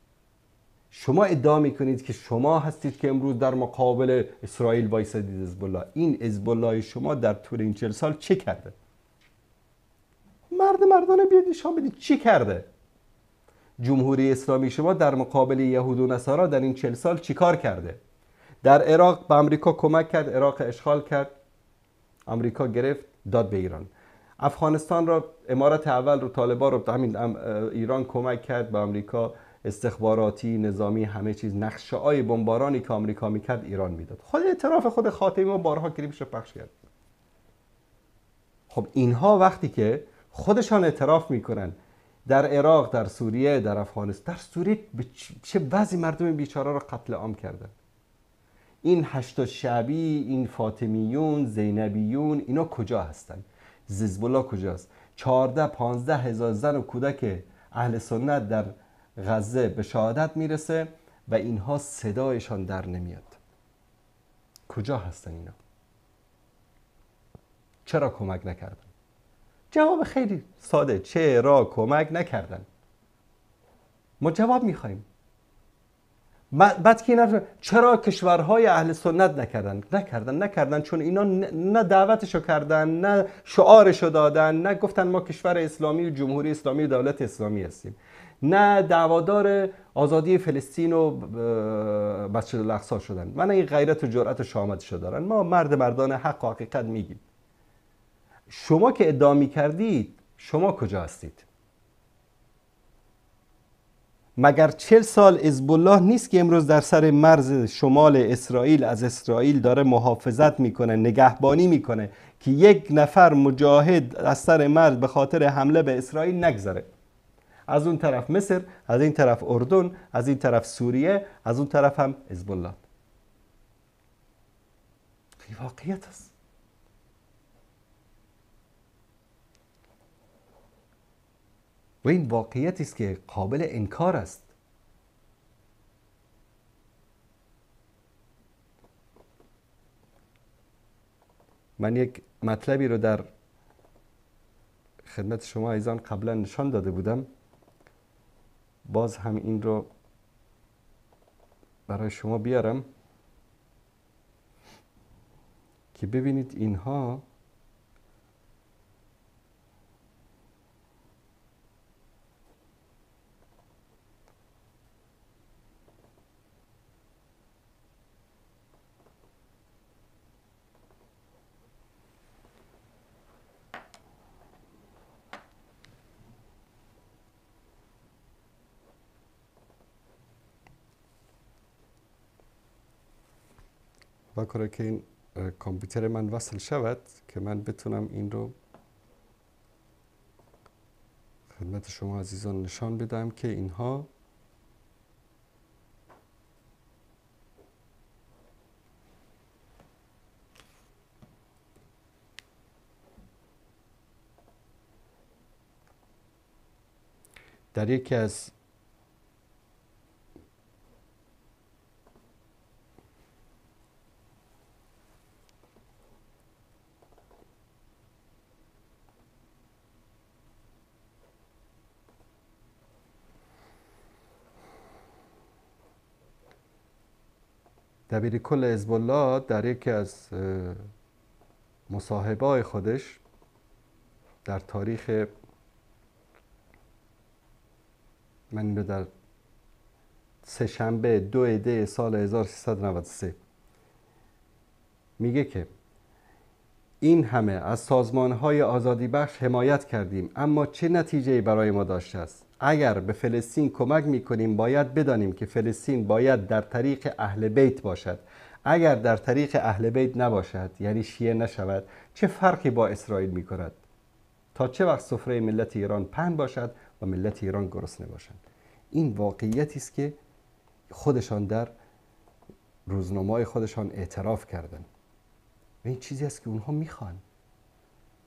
شما ادعا میکنید که شما هستید که امروز در مقابل اسرائیل وایسادید. حزب الله، این حزب الله شما در طول این 40 سال چه کرده؟ مرد مردانه بیاد نشان بدید چی کرده؟ جمهوری اسلامی شما در مقابل یهود و نصارا در این 40 سال چیکار کرده؟ در عراق به امریکا کمک کرد، عراق اشغال کرد، امریکا گرفت داد به ایران. افغانستان را، امارت اول رو، طالبان رو همین ایران کمک کرد به امریکا، استخباراتی، نظامی، همه چیز. نقشه های بمبارانی که آمریکا میکرد ایران میداد. خود اعتراف خود خاتمی ما بارها کلیپش رو پخش کرد. خب اینها وقتی که خودشان اعتراف میکنن در عراق، در سوریه، در افغانستان، در سوریه چه بعضی مردم بیچاره رو قتل عام کردن. این هشت شعبی، این فاطمیون، زینبیون، اینا کجا هستن؟ حزب الله کجاست؟ 14-15 هزار زن و کودک اهل سنت در غزه به شهادت میرسه و اینها صدایشان در نمیاد. کجا هستن اینا؟ چرا کمک نکردن؟ جواب خیلی ساده، چرا کمک نکردن؟ ما جواب میخوایم. بعد که اینا چرا کشورهای اهل سنت نکردن؟ نکردن چون اینا نه دعوتشو کردن، نه شعارشو دادن، نه گفتن ما کشور اسلامی و جمهوری اسلامی و دولت اسلامی هستیم، نه دعوادار آزادی فلسطین و مسجد الاقصی شدن. من این غیرت و جرأت و شهامتشو دارن. ما مرد مردان حق و حقیقت میگیم. شما که ادعا میکردید، شما کجا هستید؟ مگر 40 سال حزب الله نیست که امروز در سر مرز شمال اسرائیل از اسرائیل داره محافظت میکنه، نگهبانی میکنه که یک نفر مجاهد از سر مرز به خاطر حمله به اسرائیل نگذره؟ از اون طرف مصر، از این طرف اردن، از این طرف سوریه، از اون طرف هم حزب الله. واقعیت است. و این واقعیتی است که قابل انکار است. من یک مطلبی رو در خدمت شما عزیزان قبلا نشان داده بودم، باز هم این رو برای شما بیارم که ببینید اینها خدا کنه که این کامپیوتر من وصل شود که من بتونم این رو خدمت شما عزیزان نشان بدم که اینها در یکی از دبیر کل حزب الله در یکی از مصاحبه‌های خودش در تاریخ، من اینو در سه‌شنبه 2 دی سال 1393 میگه که این همه از سازمان‌های آزادی بخش حمایت کردیم، اما چه نتیجه‌ای برای ما داشته است؟ اگر به فلسطین کمک میکنیم باید بدانیم که فلسطین باید در طریق اهل بیت باشد. اگر در طریق اهل بیت نباشد، یعنی شیعه نشود، چه فرقی با اسرائیل میکند؟ تا چه وقت سفره ملت ایران پهن باشد و ملت ایران گرسنه باشند. این واقعیتی است که خودشان در روزنامه‌های خودشان اعتراف کردن. و این چیزی است که اونها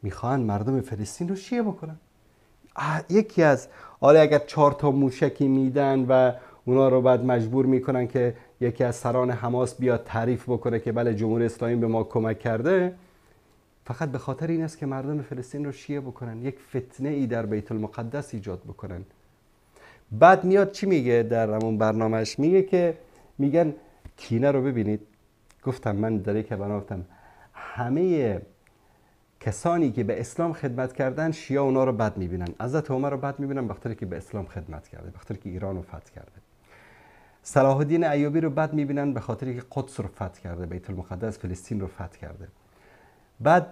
میخوان مردم فلسطین رو شیعه بکنن. یکی از آره اگر 4 تا موشکی میدن و اونا رو بعد مجبور میکنن که یکی از سران حماس بیاد تعریف بکنه که بله جمهوری اسلامی به ما کمک کرده، فقط به خاطر این است که مردم فلسطین رو شیعه بکنن، یک فتنه ای در بیت المقدس ایجاد بکنن. بعد میاد چی میگه در همون برنامهش؟ میگه که میگن کینه رو ببینید. گفتم من در یک برنامه گفتم همه کسانی که به اسلام خدمت کردن شیعه اونا رو بد میبینن، حضرت عمر رو بد میبینن به خاطر که به اسلام خدمت کرده، به خاطر که ایران رو فتح کرده. صلاح الدین ایوبی رو بد میبینن به خاطر که قدس رو فتح کرده، بیت المقدس فلسطین رو فتح کرده. بعد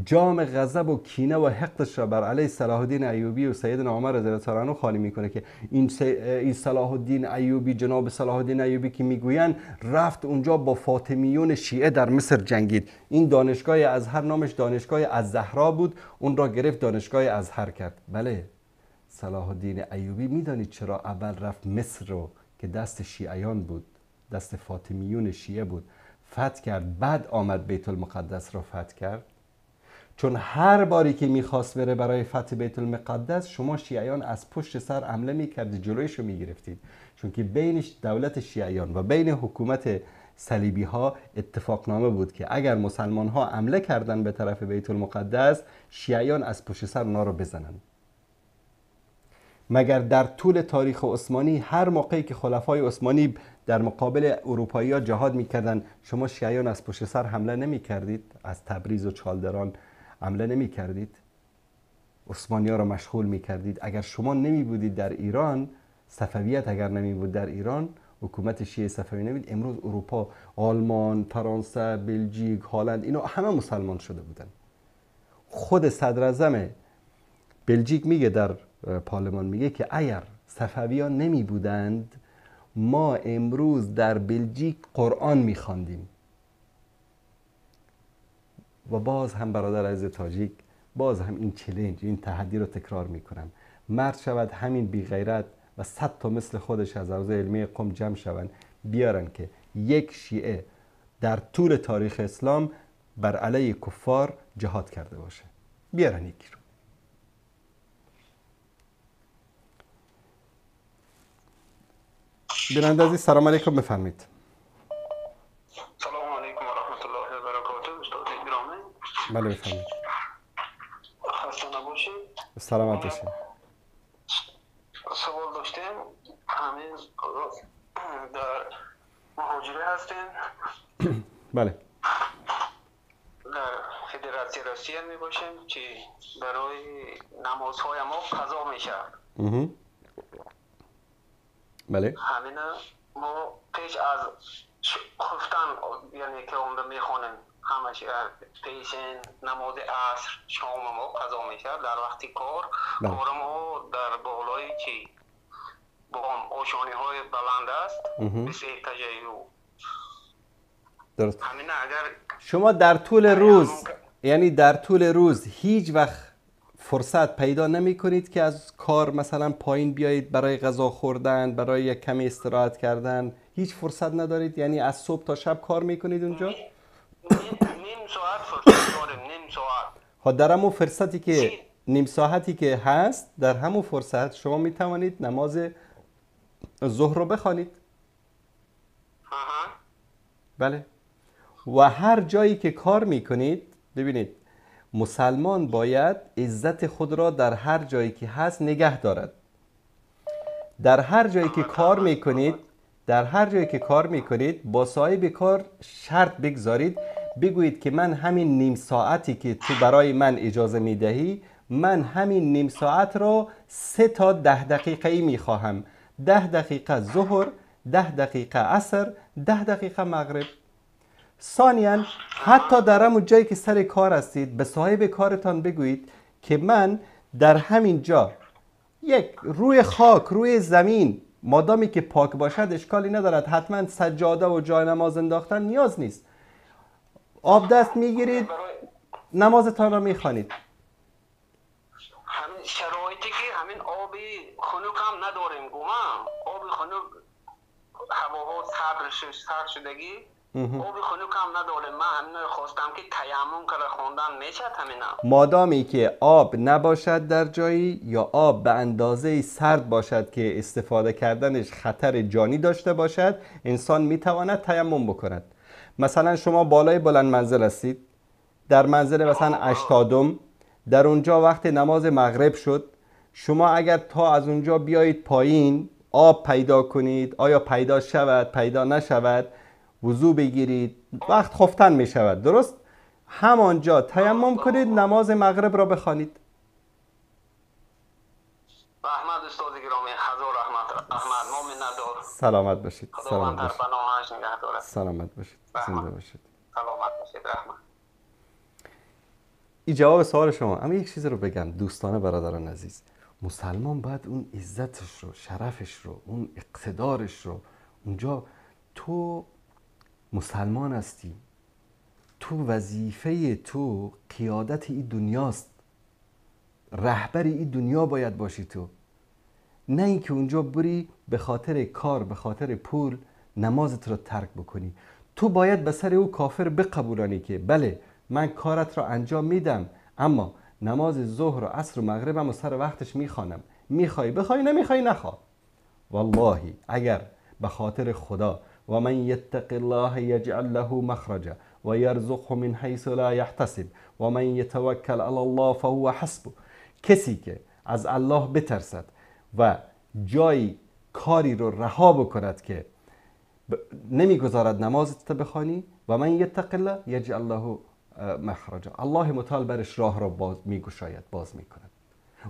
جام غضب و کینه و حقدش را بر علیه صلاح الدین ایوبی و سیدنا عمر رضی الله عنه خالی میکنه که این صلاح الدین ایوبی، جناب صلاح الدین ایوبی که میگوین رفت اونجا با فاطمیون شیعه در مصر جنگید. این دانشگاه ازهر نامش دانشگاه الزهرا بود، اون را گرفت دانشگاه ازهر کرد. بله صلاح الدین ایوبی میدانید چرا اول رفت مصر رو که دست شیعیان بود، دست فاطمیون شیعه بود، فتح کرد، بعد آمد بیت المقدس را فتح کرد؟ چون هر باری که میخواست بره برای فتح بیت المقدس شما شیعیان از پشت سر حمله میکردید، جلویش رو میگرفتید، چون که بین دولت شیعیان و بین حکومت صلیبی ها اتفاقنامه بود که اگر مسلمان ها حمله کردن به طرف بیت المقدس شیعیان از پشت سر اونا رو بزنن. مگر در طول تاریخ عثمانی هر موقعی که خلفای عثمانی در مقابل اروپایی ها جهاد میکردن شما شیعیان از پشت سر حمله نمیکردید؟ از تبریز و چالدران حمله نمی کردید؟ عثمانی ها را مشغول می کردید؟ اگر شما نمی بودید در ایران، صفویت اگر نمی بود در ایران، حکومت شیعه صفوی نمی بود، امروز اروپا، آلمان، فرانسه، بلژیک، هلند، اینا همه مسلمان شده بودن. خود صدر اعظم بلژیک میگه در پارلمان، میگه که اگر صفویان نمی بودند ما امروز در بلژیک قرآن می خواندیم. و باز هم برادر عزیز تاجیک، باز هم این چلنج، این تحدی رو تکرار میکنم. مرد شود همین بی غیرت و 100 تا مثل خودش از حوزه علمی قم جمع شوند، بیارن که یک شیعه در طول تاریخ اسلام بر علیه کفار جهاد کرده باشه. بیارن یکی رو. بیننده عزیز سلام علیکم، بفرمایید. بله بفرمایید.
خسته نباشید.
سلامت باشید.
سوال داشتیم، همین در مهاجره هستیم.
بله.
در فدراسیون روسیه می باشیم که برای نمازهای ما قضا میشه. بله. همین ما پیش از خفتن، یعنی که عمده میخوانیم همش پیش نماز عصر شام ما قضا میشه. در وقتی کار کار ما در بالایی که با آشانی های بلند است به تجیو.
درست.
همین اگر
شما در طول روز، یعنی در طول روز هیچ وقت فرصت پیدا نمی کنید که از کار مثلا پایین بیایید برای غذا خوردن، برای یک کمی استراحت کردن، هیچ فرصت ندارید؟ یعنی از صبح تا شب کار میکنید اونجا؟
نیم ساعت فرصت داریم، نیم ساعت.
ها، در همون فرصتی که نیم ساعتی که هست، در همون فرصت شما می توانید نماز ظهر رو بخوانید. بله. و هر جایی که کار میکنید، ببینید مسلمان باید عزت خود را در هر جایی که هست نگه دارد. در هر جایی که کار میکنید، در هر جایی که کار میکنید با صاحب کار شرط بگذارید، بگویید که من همین نیم ساعتی که تو برای من اجازه میدهی، من همین نیم ساعت رو 3 تا 10 دقیقه‌ای میخواهم. 10 دقیقه ظهر، 10 دقیقه عصر، 10 دقیقه مغرب. ثانیاً حتی در همون جایی که سر کار هستید به صاحب کارتان بگویید که من در همین جا یک روی خاک، روی زمین، مادامی که پاک باشد اشکالی ندارد، حتما سجاده و جای نماز انداختن نیاز نیست. آب دست میگیرید، نمازتان را میخوانید.
همین شرایطی که همین آبی نداریم گومم، آب خنک هواها سرد شدگی، آب خنک هم نداریم. من همین خواستم که تیمم کرده خواندن میشه همینا.
مادامی که آب نباشد در جایی یا آب به اندازه سرد باشد که استفاده کردنش خطر جانی داشته باشد، انسان میتواند تیمم بکند. مثلا شما بالای بلند منزل هستید، در منزل مثلا 80، در اونجا وقت نماز مغرب شد، شما اگر تا از اونجا بیایید پایین آب پیدا کنید، آیا پیدا شود پیدا نشود، وضو بگیرید، وقت خفتن می شود، درست؟ همانجا تیمم کنید، نماز مغرب را بخوانید.
رحمت استاد گرامی، هزار رحمت، رحمت ما منت.
سلامت باشید.
خداوند در پناهش نگه دارد.
سلامت باشید، زنده باشید.
سلامت باشید. رحمت.
این جواب سوال شما. اما یک چیز رو بگم دوستانه، برادران عزیز، مسلمان باید اون عزتش رو، شرفش رو، اون اقتدارش رو، اونجا تو مسلمان هستی، تو وظیفه تو قیادت این دنیاست، رهبر این دنیا باید باشی تو، نه اینکه اونجا بری به خاطر کار، به خاطر پول نمازت رو ترک بکنی. تو باید به سر او کافر بقبولانی که بله من کارت رو انجام میدم، اما نماز ظهر و عصر و مغربم و سر وقتش میخوانم، میخوای بخوای، نمیخوای نخوا. والله اگر به خاطر خدا، و من یتق الله یجعل له مخرجا و یرزقه من حیث لا یحتسب و من یتوکل علی الله فهو حسبه، کسی که از الله بترسد و جای کاری رو رها بکند که نمیگذارد نمازت بخوانی، و من یتق الله یجعل له مخرجا، الله متعال برش راه را باز میگشاید، باز میکند.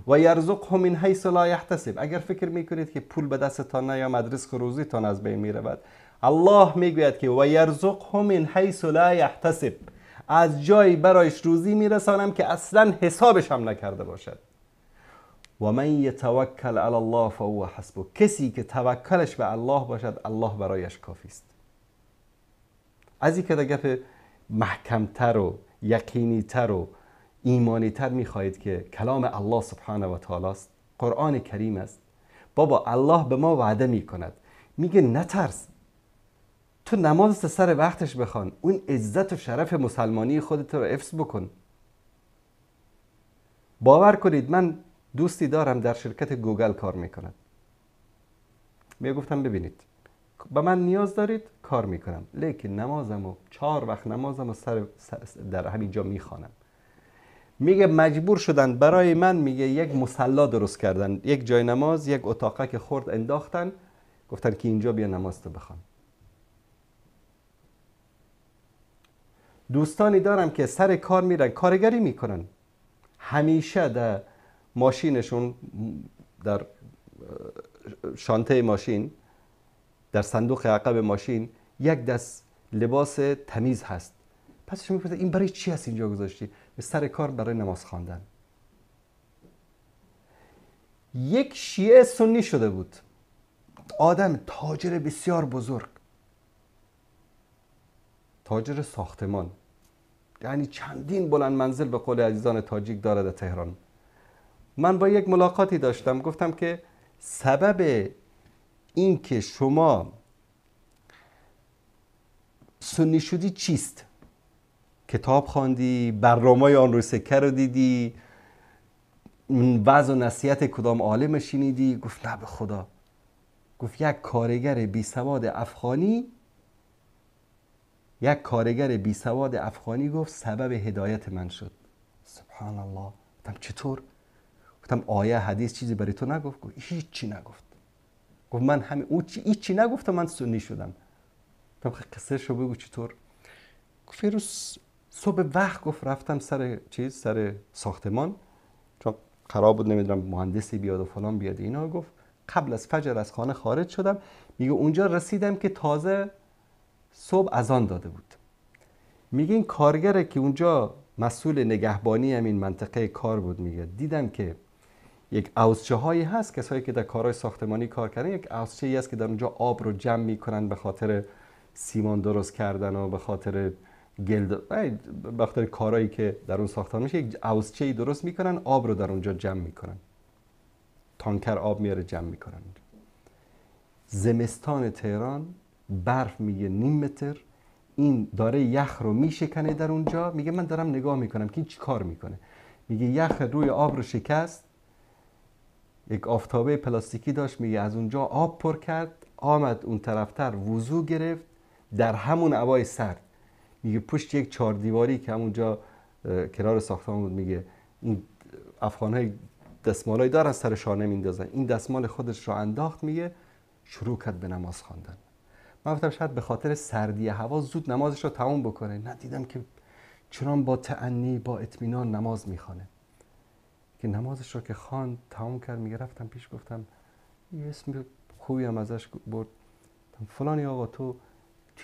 و یرزقه من حیث لا یحتسب، اگر فکر میکنید که پول به دستتان نیامد، رزق روزیتان از بین میرود، الله میگوید که و یرزقه من حیث لا یحتسب، از جایی برایش روزی میرسانم که اصلا حسابش هم نکرده باشد. و من یتوکل علی الله فهو حسبه، کسی که توکلش به الله باشد الله برایش کافی است. از این که گپ محکمتر و یقینیتر و ایمانیتر میخواهید که کلام الله سبحانه و تعالی است، قرآن کریم است. بابا الله به ما وعده میکند، میگه نترس، تو نماز سر وقتش بخوان، اون عزت و شرف مسلمانی خودت رو حفظ بکن. باور کنید من دوستی دارم در شرکت گوگل کار میکند، میگفتم ببینید به من نیاز دارید کار میکنم، لیکن نمازم و 4 وقت نمازم و سر در همینجا میخوانم. میگه مجبور شدن برای من، میگه یک مصلا درست کردن، یک جای نماز، یک اتاقه که خورد انداختن، گفتن که اینجا بیا نماز تو بخوان. دوستانی دارم که سر کار میرن، کارگری میکنن، همیشه در ماشینشون، در شانته ماشین، در صندوق عقب ماشین یک دست لباس تمیز هست. پس شما میپرسید این برای چی هست اینجا گذاشتی؟ به سر کار برای نماز خواندن. یک شیعه سنی شده بود، آدم تاجر بسیار بزرگ، تاجر ساختمان، یعنی چندین بلند منزل به قول عزیزان تاجیک داره در تهران. من با یک ملاقاتی داشتم، گفتم که سبب این که شما سنی شدی چیست؟ کتاب خواندی، برنامه آن روی سکه رو دیدی، وعظ و نصیحت کدام عالم شنیدی؟ گفت نه به خدا. گفت یک کارگر بی سواد افغانی، یک کارگر بی سواد افغانی گفت سبب هدایت من شد. سبحان الله. گفتم چطور؟ گفتم آیه حدیث چیزی برای تو نگفت؟ گفت هیچی نگفت. گفت من همین او هیچی نگفت من سنی شدم. گفتم قصه شو بگو چطور؟ گفت روز صبح وقت گفت رفتم سر چیز، سر ساختمان، چون قرار بود نمیدونم مهندسی بیاد و فلان بیاد اینا. گفت قبل از فجر از خانه خارج شدم، میگه اونجا رسیدم که تازه صبح اذان داده بود. میگه این کارگره که اونجا مسئول نگهبانی همین منطقه کار بود، میگه دیدم که یک اوزچه هایی هست، کسایی که در کارهای ساختمانی کار کردن، یک اوزچه ای هست که در اونجا آب رو جمع میکنن به خاطر سیمان درست کردن و به خاطر گلد، به خاطر کارهایی که در اون ساختمان میشه، یک اوزچه ای درست میکنن، آب رو در اونجا جمع میکنن. تانکر آب میاره جمع میکنن. زمستان تهران برف میگه نیم متر، این داره یخ رو میشکنه در اونجا. میگه من دارم نگاه میکنم که این چی کار میکنه. میگه یخ روی آب رو شکست، یک آفتابه پلاستیکی داشت، میگه از اونجا آب پر کرد، آمد اون طرفتر وضو گرفت در همون هوای سرد. میگه پشت یک چهار دیواری که همونجا کنار ساختمان بود، میگه این افغان‌های دستمالای دارن سر شانه میندازن، این دستمال خودش رو انداخت، میگه شروع کرد به نماز خواندن. من گفتم شاید به خاطر سردی هوا زود نمازش رو تموم بکنه، نه دیدم که چنان با تأنی با اطمینان نماز میخوانه که نمازش رو که خواند تموم کرد، میگه رفتم پیش گفتم یه اسم خوبی هم ازش برد، فلانی آقا تو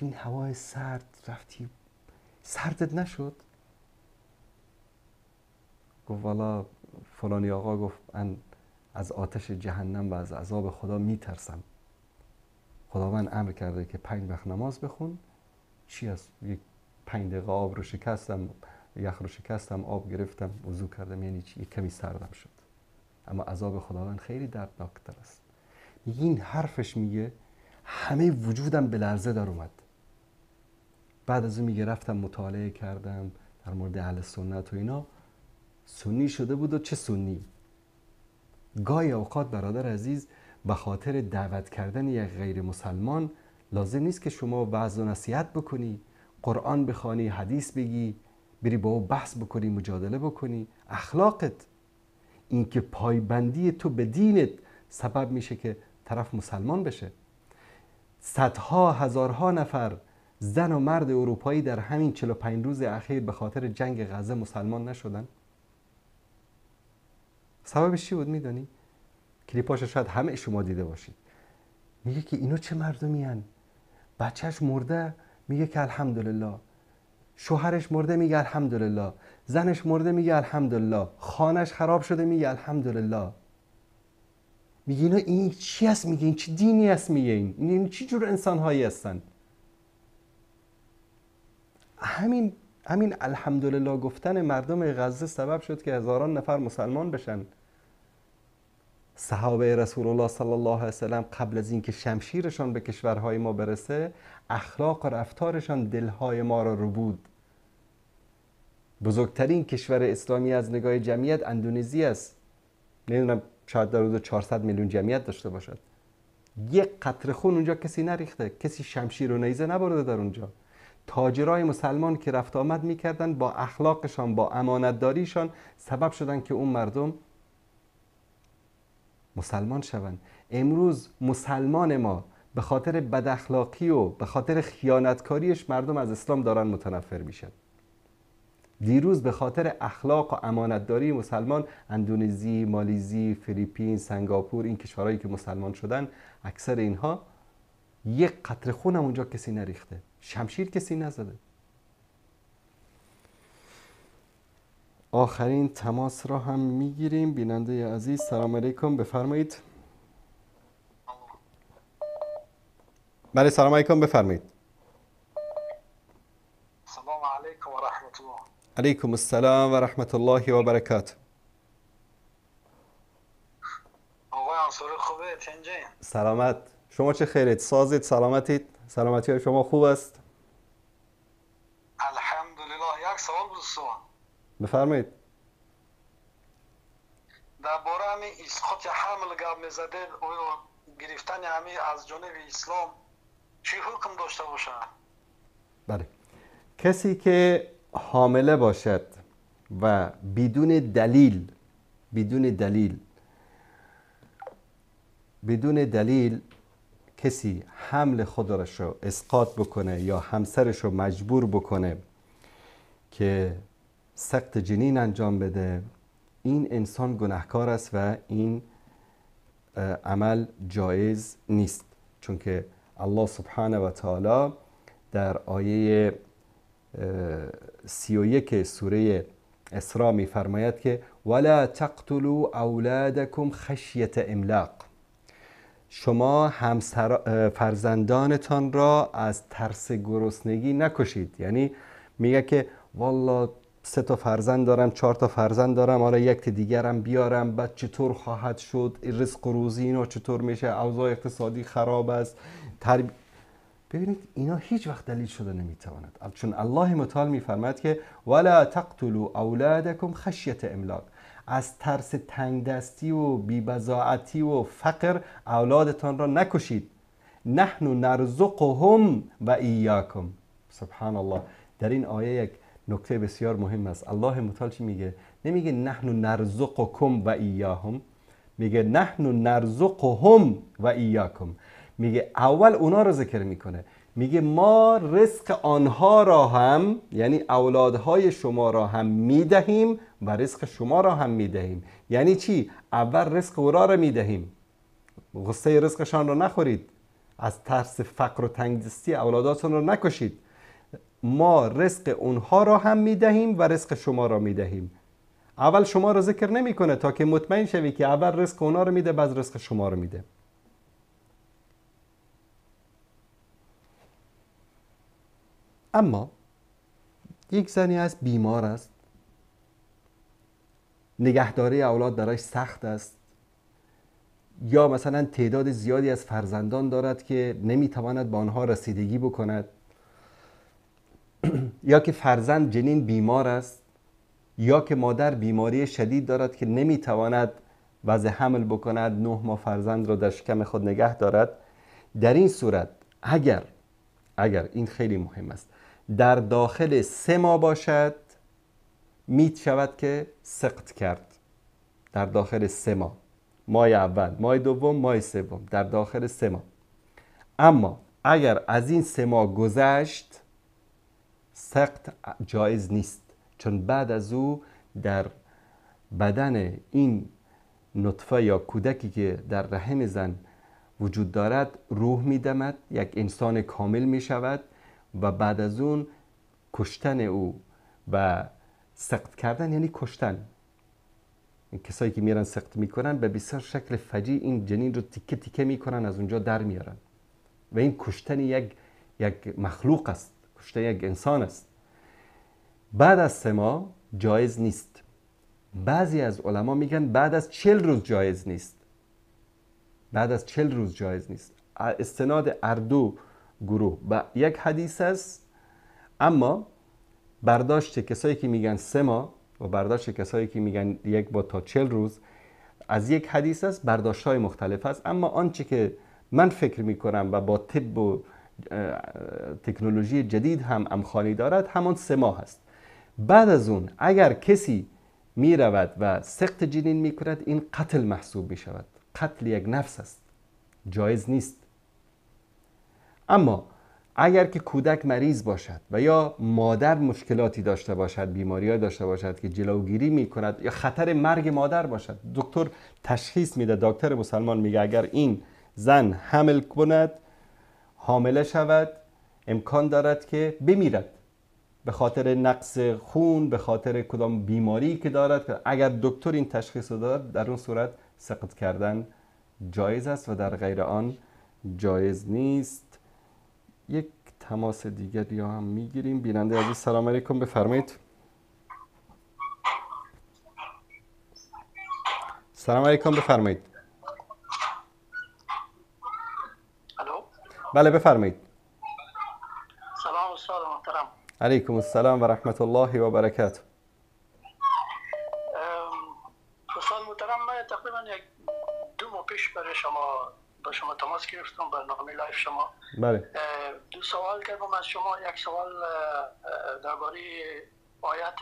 این هوای سرد رفتی سردت نشد؟ گفت والا فلانی آقا، گفت من از آتش جهنم و از عذاب خدا میترسم، خداوند امر کرده که 5 وقت نماز بخون. چی از یک 5 دقیقه آب رو شکستم، یخ رو شکستم، آب گرفتم، وضو کردم، یعنی چی؟ یک کمی سردم شد، اما عذاب خداوند خیلی دردناکتر است. میگه این حرفش، میگه همه وجودم به لرزه در اومد. بعد از اون میگه رفتم مطالعه کردم در مورد اهل سنت و اینا، سنی شده بود و چه سنی. گاهی اوقات برادر عزیز به خاطر دعوت کردن یک غیر مسلمان لازم نیست که شما وعظ و نصیحت بکنی، قرآن بخوانی، حدیث بگی، بری با او بحث بکنی، مجادله بکنی. اخلاقت، اینکه پایبندی تو به دینت سبب میشه که طرف مسلمان بشه. صدها هزارها نفر زن و مرد اروپایی در همین 45 روز اخیر به خاطر جنگ غزه مسلمان نشدن. سببش چی بود میدانی؟ کلیپاشو شاید همه شما دیده باشید. میگه که اینا چه مردمی هن؟ بچهش مرده میگه که الحمدلله، شوهرش مرده میگه الحمدلله، زنش مرده میگه الحمدلله، خانهش خراب شده میگه الحمدلله. میگه اینا این چی هست؟ میگه این چی دینی هست؟ میگه این چی جور انسانهایی هستن؟ همین الحمدلله گفتن مردم غزه سبب شد که هزاران نفر مسلمان بشن. صحابه رسول الله صلی الله علیه وسلم قبل از اینکه شمشیرشان به کشورهای ما برسه، اخلاق و رفتارشان دلهای ما را ربود. بزرگترین کشور اسلامی از نگاه جمعیت اندونزی است. نمیدونم شاید در حدود 400 میلیون جمعیت داشته باشد. یک قطره خون اونجا کسی نریخته، کسی شمشیر و نیزه نبرده در اونجا. تاجرای مسلمان که رفت آمد میکردن با اخلاقشان، با امانتداریشان سبب شدن که اون مردم مسلمان شوند. امروز مسلمان ما به خاطر بد اخلاقی و به خاطر خیانتکاریش مردم از اسلام دارن متنفر میشن. دیروز به خاطر اخلاق و امانتداری مسلمان اندونزی، مالزی، فیلیپین، سنگاپور، این کشورهایی که مسلمان شدن، اکثر اینها یک قطره خون هم اونجا کسی نریخته، شمشیر کسی نزده. آخرین تماس را هم میگیریم. بیننده عزیز سلام علیکم، بفرمایید. بله سلام علیکم، بفرمایید.
سلام علیکم و رحمت الله.
علیکم السلام و رحمت الله و برکاته.
آقای انصاری خوبه؟ تنجه؟
سلامت. شما چه خیرید؟ سازید؟ سلامتید؟ سلامتی های شما خوب است؟
الحمدلله. یک سوال بود سوال.
بفرمایید.
درباره همین اسقاط حمل گپ می‌زدید و گرفتن همین از جانب اسلام چی حکم داشته باشه؟
بله. کسی که حامله باشد و بدون دلیل کسی حمل خودش رو اسقاط بکنه یا همسرش رو مجبور بکنه که سقط جنین انجام بده، این انسان گناهکار است و این عمل جایز نیست، چون که الله سبحانه و تعالی در آیه 31 سوره اسراء می‌فرماید که ولا تقتلوا اولادکم خشیت املاق، شما فرزندانتان را از ترس گرسنگی نکشید. یعنی میگه که والله 3 تا فرزند دارم، 4 تا فرزند دارم، حالا یک دیگرم بیارم، بعد چطور خواهد شد، رزق و روزی اینا چطور میشه، اوضاع اقتصادی خراب است. ببینید اینا هیچ وقت دلیل شده نمیتواند، چون الله متعال میفرماید که ولا تقتلوا اولادکم خشیت املاق، از ترس تنگ دستی و بی‌بضاعتی و فقر اولادتان را نکشید. نحن نرزقهم و ایاکم. سبحان الله. در این آیه یک نکته بسیار مهم است. الله متعال چی میگه؟ نمیگه نحن نرزقکم و ایاهم، میگه نحن نرزقهم و ایاکم. میگه اول اونا رو ذکر میکنه، میگه ما رزق آنها را هم، یعنی اولادهای شما را هم میدهیم و رزق شما را هم میدهیم. یعنی چی؟ اول رزق او را میدهیم، غصه رزقشان را نخورید، از ترس فقر و تنگدستی اولاداتون را نکشید. ما رزق اونها را هم میدهیم و رزق شما را میدهیم. اول شما را ذکر نمیکنه تا که مطمئن شوی که اول رزق اونها را میده بعد رزق شما را میده. اما یک زنی است، بیمار است، نگهداری اولاد برایش سخت است، یا مثلا تعداد زیادی از فرزندان دارد که نمیتواند به آنها رسیدگی بکند، یا که فرزند جنین بیمار است، یا که مادر بیماری شدید دارد که نمیتواند وضع حمل بکند، 9 ماه فرزند را در شکم خود نگه دارد. در این صورت اگر این خیلی مهم است، در داخل 3 ماه باشد می شود که سقط کرد. در داخل 3 ماه، ماه اول، ماه دوم، ماه سوم، در داخل 3 ماه. اما اگر از این 3 ماه گذشت، سقط جایز نیست، چون بعد از او در بدن این نطفه یا کودکی که در رحم زن وجود دارد روح میدمد، یک انسان کامل میشود و بعد از اون کشتن او و سقط کردن یعنی کشتن. این کسایی که میرن سقط میکنن به بسیار شکل فجیع این جنین رو تیکه تیکه میکنن، از اونجا در میارن و این کشتن یک مخلوق است، کشتن یک انسان است. بعد از 3 ماه جایز نیست. بعضی از علما میگن بعد از 40 روز جایز نیست. بعد از 40 روز جایز نیست. استناد اردو گروه با یک حدیث است، اما برداشت کسایی که میگن 3 ماه و برداشت کسایی که میگن 1 با تا 40 روز از یک حدیث است، برداشت های مختلف است. اما آنچه که من فکر میکنم و با طب و تکنولوژی جدید هم امخانی دارد، همان 3 ماه است. بعد از اون اگر کسی میرود و سقط جنین میکند، این قتل محسوب میشود، قتل یک نفس است، جایز نیست. اما اگر که کودک مریض باشد و یا مادر مشکلاتی داشته باشد، بیماری‌های داشته باشد که جلوگیری میکند یا خطر مرگ مادر باشد، دکتر تشخیص میده، دکتر مسلمان میگه اگر این زن حمل کند، حامله شود، امکان دارد که بمیرد به خاطر نقص خون، به خاطر کدام بیماری که دارد. اگر دکتر این تشخیص رو داد، در اون صورت سقط کردن جایز است و در غیر آن جایز نیست. یک تماس دیگر یا هم میگیریم. بیننده عزیز سلام علیکم، بفرمایید. سلام علیکم، بفرمایید.
الو.
بله بفرمایید.
سلام استاد محترم.
علیکم السلام و رحمت الله و برکاته.
استاد محترم، من تقریبا 2 ماه پیش برای شما با شما تماس گرفتم، برنامه live شما.
بله.
2 سوال کردم از شما. یک سوال درباره آیت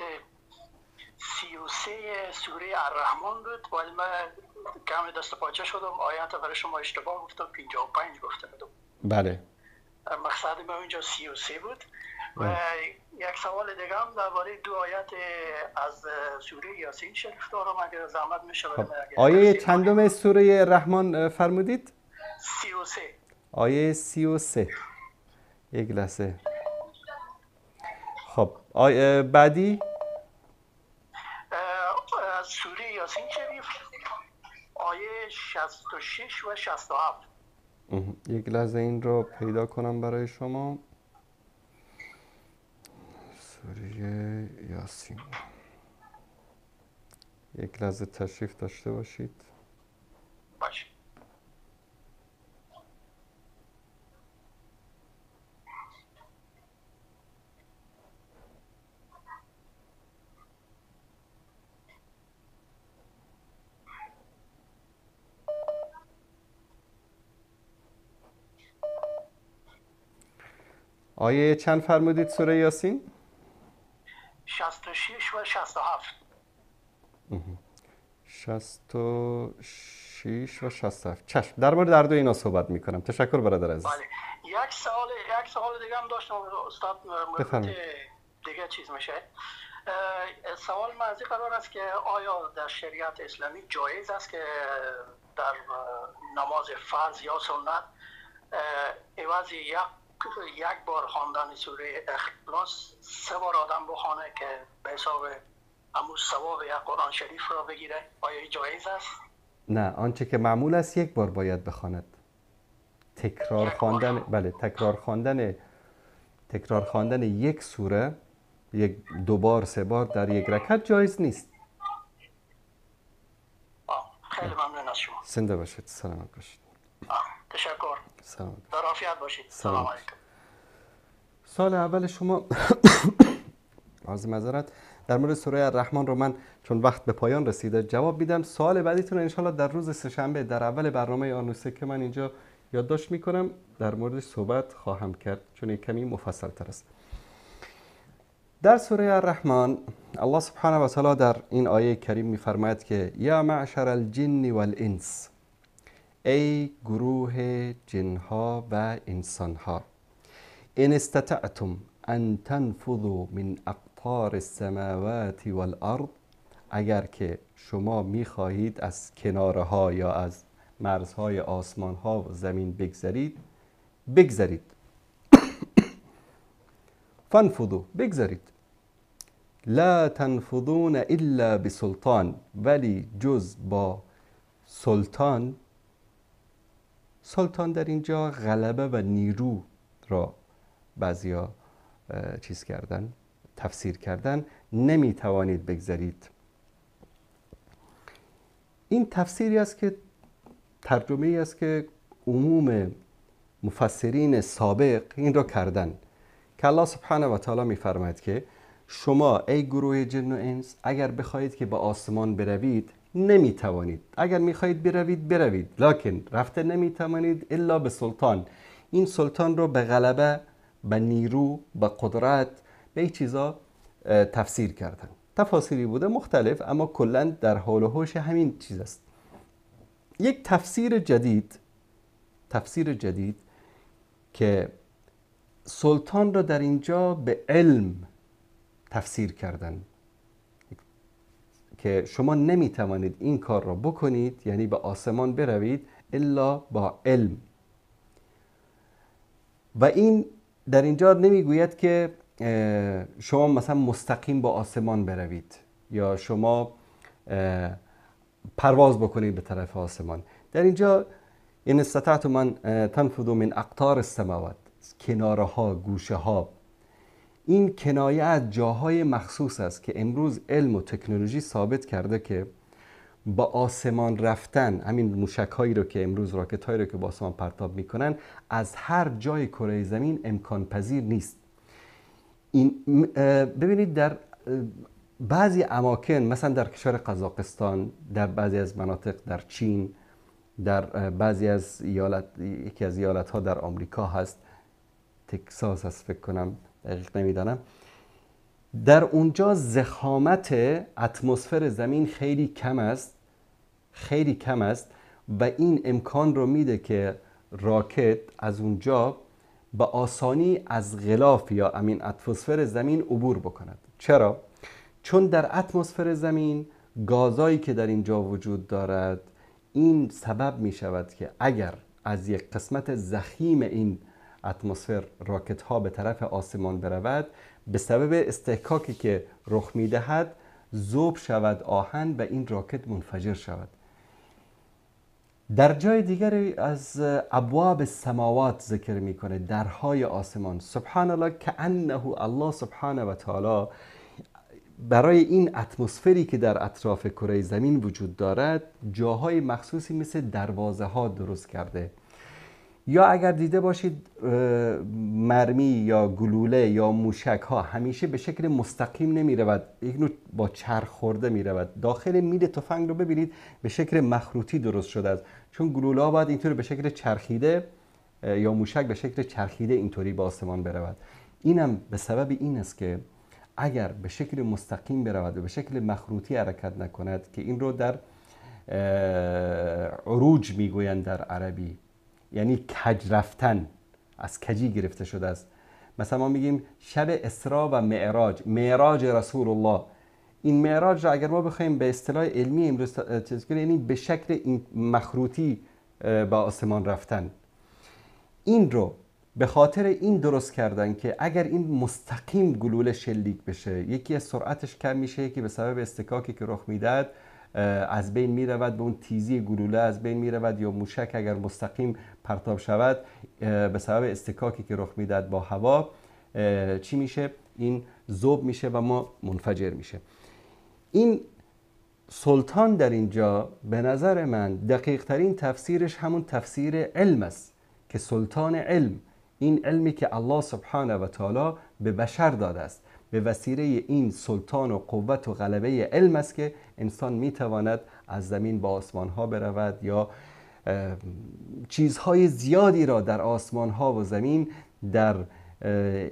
33 سوره الرحمن بود، ولی من کمی دست پاچه شدم، آیت برای شما اشتباه گفتم، 55 گفته بودم.
بله.
مقصد من اینجا 33 بود. و یک سوال دیگه هم درباره 2 آیت از سوره یاسین شریف دارم، اگر زحمت میشه.
آیه چندم سوره رحمان فرمودید؟
33.
آیه 33. یک لحظه. خب آیه بعدی
از سوره یاسین شریف آیه 66 و 67.
یک لحظه این رو پیدا کنم برای شما. سوره یاسین. یاسین. یک لحظه تشریف داشته باشید.
باشه.
آیه چند فرمودید سوره یاسین؟
66 و 67.
66 و 67. چشم، در مورد هر دو اینا صحبت میکنم. تشکر برادر عزیز.
بله. یک سوال دیگه هم داشتم استاد،
بفرمایید.
دیگه چیز میشه. سوال من از این قرار است که آیا در شریعت اسلامی جایز است که در نماز فرض یا سنت عوض یک بار خواندن سوره اخلاص 3 بار آدم بخوانه که به حساب همون ثواب یک قرآن شریف را بگیره؟ آیا جایز است؟
نه، آنچه که معمول است یک بار باید بخواند. تکرار خواندن، بله، تکرار خواندن یک سوره یک 2 بار 3 بار در یک رکعت جایز نیست.
خیلی ممنون از شما.
زنده باشید، سلامت باشید.
تشکر.
سلام.
در عافیت باشید. سلام علیکم.
سال اول شما عرض معذرت در مورد سوره الرحمن رو من چون وقت به پایان رسیده جواب میدم. سوال بعدیتون انشالله در روز سه‌شنبه در اول برنامه آنوسه که من اینجا یادداشت میکنم در موردش صحبت خواهم کرد، چون یک کمی مفصل تر است. در سوره الرحمن الله سبحانه و تعالی در این آیه کریم میفرماید که یا معشر الجن والانس، ای گروه جنها و انسانها، ان استطعتم ان تنفذوا من اقطار السماوات والارض، اگر که شما میخواهید از کناره ها یا از مرزهای آسمان ها و زمین بگذرید، بگذرید. فانفذوا، بگذرید. لا تنفذون الا بسلطان، ولی جز با سلطان. سلطان در اینجا غلبه و نیرو را بعضیا چیز کردن، تفسیر کردن، نمیتوانید بگذرید. این تفسیری است که ترجمه ای است که عموم مفسرین سابق این را کردن، که الله سبحانه و تعالی میفرماید که شما ای گروه جن و انس اگر بخواهید که به آسمان بروید نمیتوانید، اگر میخواهید بروید بروید، لکن رفته نمیتوانید الا به سلطان. این سلطان رو به غلبه، به نیرو، به قدرت، به این چیزا تفسیر کردن. تفاسیری بوده مختلف، اما کلا در حول و حوش همین چیز است. یک تفسیر جدید که سلطان را در اینجا به علم تفسیر کردن، که شما نمیتوانید این کار را بکنید، یعنی به آسمان بروید الا با علم. و این در اینجا نمیگوید که شما مثلا مستقیم با آسمان بروید یا شما پرواز بکنید به طرف آسمان. در اینجا این استطعتم من تنفذوا من اقطار السماوات، کناره ها، گوشه ها، این کنایه از جاهای مخصوص است که امروز علم و تکنولوژی ثابت کرده که با آسمان رفتن، همین موشک هایی رو که امروز راکت هایی رو که با آسمان پرتاب میکنن، از هر جای کره زمین امکان پذیر نیست. این ببینید در بعضی اماکن، مثلا در کشور قزاقستان، در بعضی از مناطق در چین، در بعضی از یکی از ایالت ها در آمریکا هست، تکساس هست فکر کنم، دقیق نمیدانم، در اونجا ضخامت اتمسفر زمین خیلی کم است، خیلی کم است و این امکان رو میده که راکت از اونجا به آسانی از غلاف یا امین اتمسفر زمین عبور بکند. چرا؟ چون در اتمسفر زمین گازایی که در اینجا وجود دارد، این سبب می شود که اگر از یک قسمت ضخیم این اتمسفر راکت ها به طرف آسمان برود، به سبب استحکاکی که رخ می دهد ذوب شود آهن و این راکت منفجر شود. در جای دیگری از ابواب السماوات ذکر میکنه، درهای آسمان. سبحان الله، که انه الله سبحانه و تعالی برای این اتمسفری که در اطراف کره زمین وجود دارد جاهای مخصوصی مثل دروازه ها درست کرده. یا اگر دیده باشید مرمی یا گلوله یا موشک ها همیشه به شکل مستقیم نمی رود، یک نوع با چرخ خورده می رود. داخل میل تفنگ رو ببینید به شکل مخروطی درست شده است، چون گلوله ها باید اینطوری به شکل چرخیده یا موشک به شکل چرخیده اینطوری به آسمان برود. اینم به سبب این است که اگر به شکل مستقیم برود و به شکل مخروطی حرکت نکند، که این رو در عروج میگویند در عربی، یعنی کج رفتن، از کجی گرفته شده است. مثلا ما میگیم شب اسراء و معراج، معراج رسول الله. این معراج را اگر ما بخوایم به اصطلاح علمی امروز چیز کنیم، یعنی به شکل این مخروطی به آسمان رفتن. این رو به خاطر این درست کردن که اگر این مستقیم گلوله شلیک بشه، یکی از سرعتش کم میشه، یکی به سبب اصطکاکی که رخ میدهد از بین میرود، به اون تیزی گلوله از بین میرود، یا موشک اگر مستقیم پرتاب شود به سبب اصطکاکی که رخ میدهد با هوا چی میشه؟ این ذوب میشه و ما منفجر میشه. این سلطان در اینجا به نظر من دقیق ترین تفسیرش همون تفسیر علم است که سلطان علم، این علمی که الله سبحانه و تعالی به بشر داده است، به وسیله این سلطان و قوت و غلبه علم است که انسان میتواند از زمین به آسمان ها برود یا چیزهای زیادی را در آسمان ها و زمین در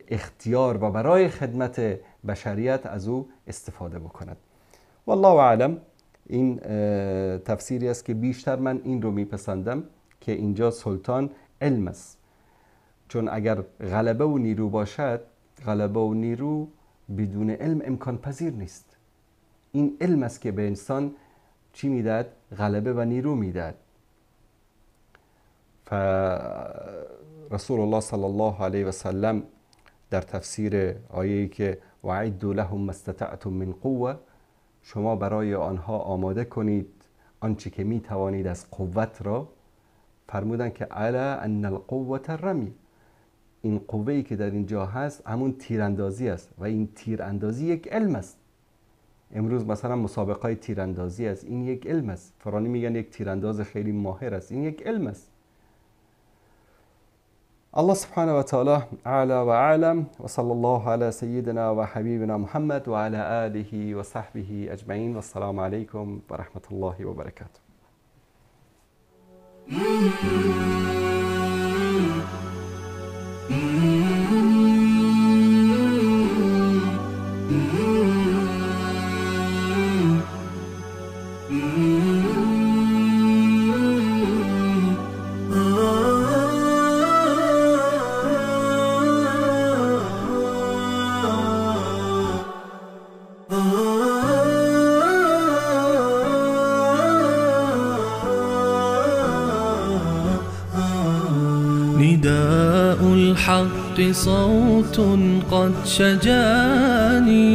اختیار و برای خدمت بشریت از او استفاده بکند. والله اعلم. این تفسیری است که بیشتر من این رو میپسندم که اینجا سلطان علم است، چون اگر غلبه و نیرو باشد، غلبه و نیرو بدون علم امکان پذیر نیست. این علم است که به انسان چی میدهد؟ غلبه و نیرو میدهد. فرسول الله صلی الله علیه و سلم در تفسیر آیه‌ای که وعدوا لهم ما استطعتم من قوه، شما برای آنها آماده کنید آنچه که می توانید از قوت را، فرمودن که الا ان القوة الرمی، این قوه‌ای که در اینجا هست همون تیراندازی است و این تیراندازی یک علم است. امروز مثلا مسابقه تیراندازی است، این یک علم است. فرانی میگن یک تیرانداز خیلی ماهر است، این یک علم است. الله سبحانه و تعالی اعلی و اعلم، و صلی الله علی سیدنا و حبیبنا محمد و علی آله و صحبه اجمعین، و السلام علیکم و رحمت الله و برکاته.
نداء الحق صوت قد شجاني.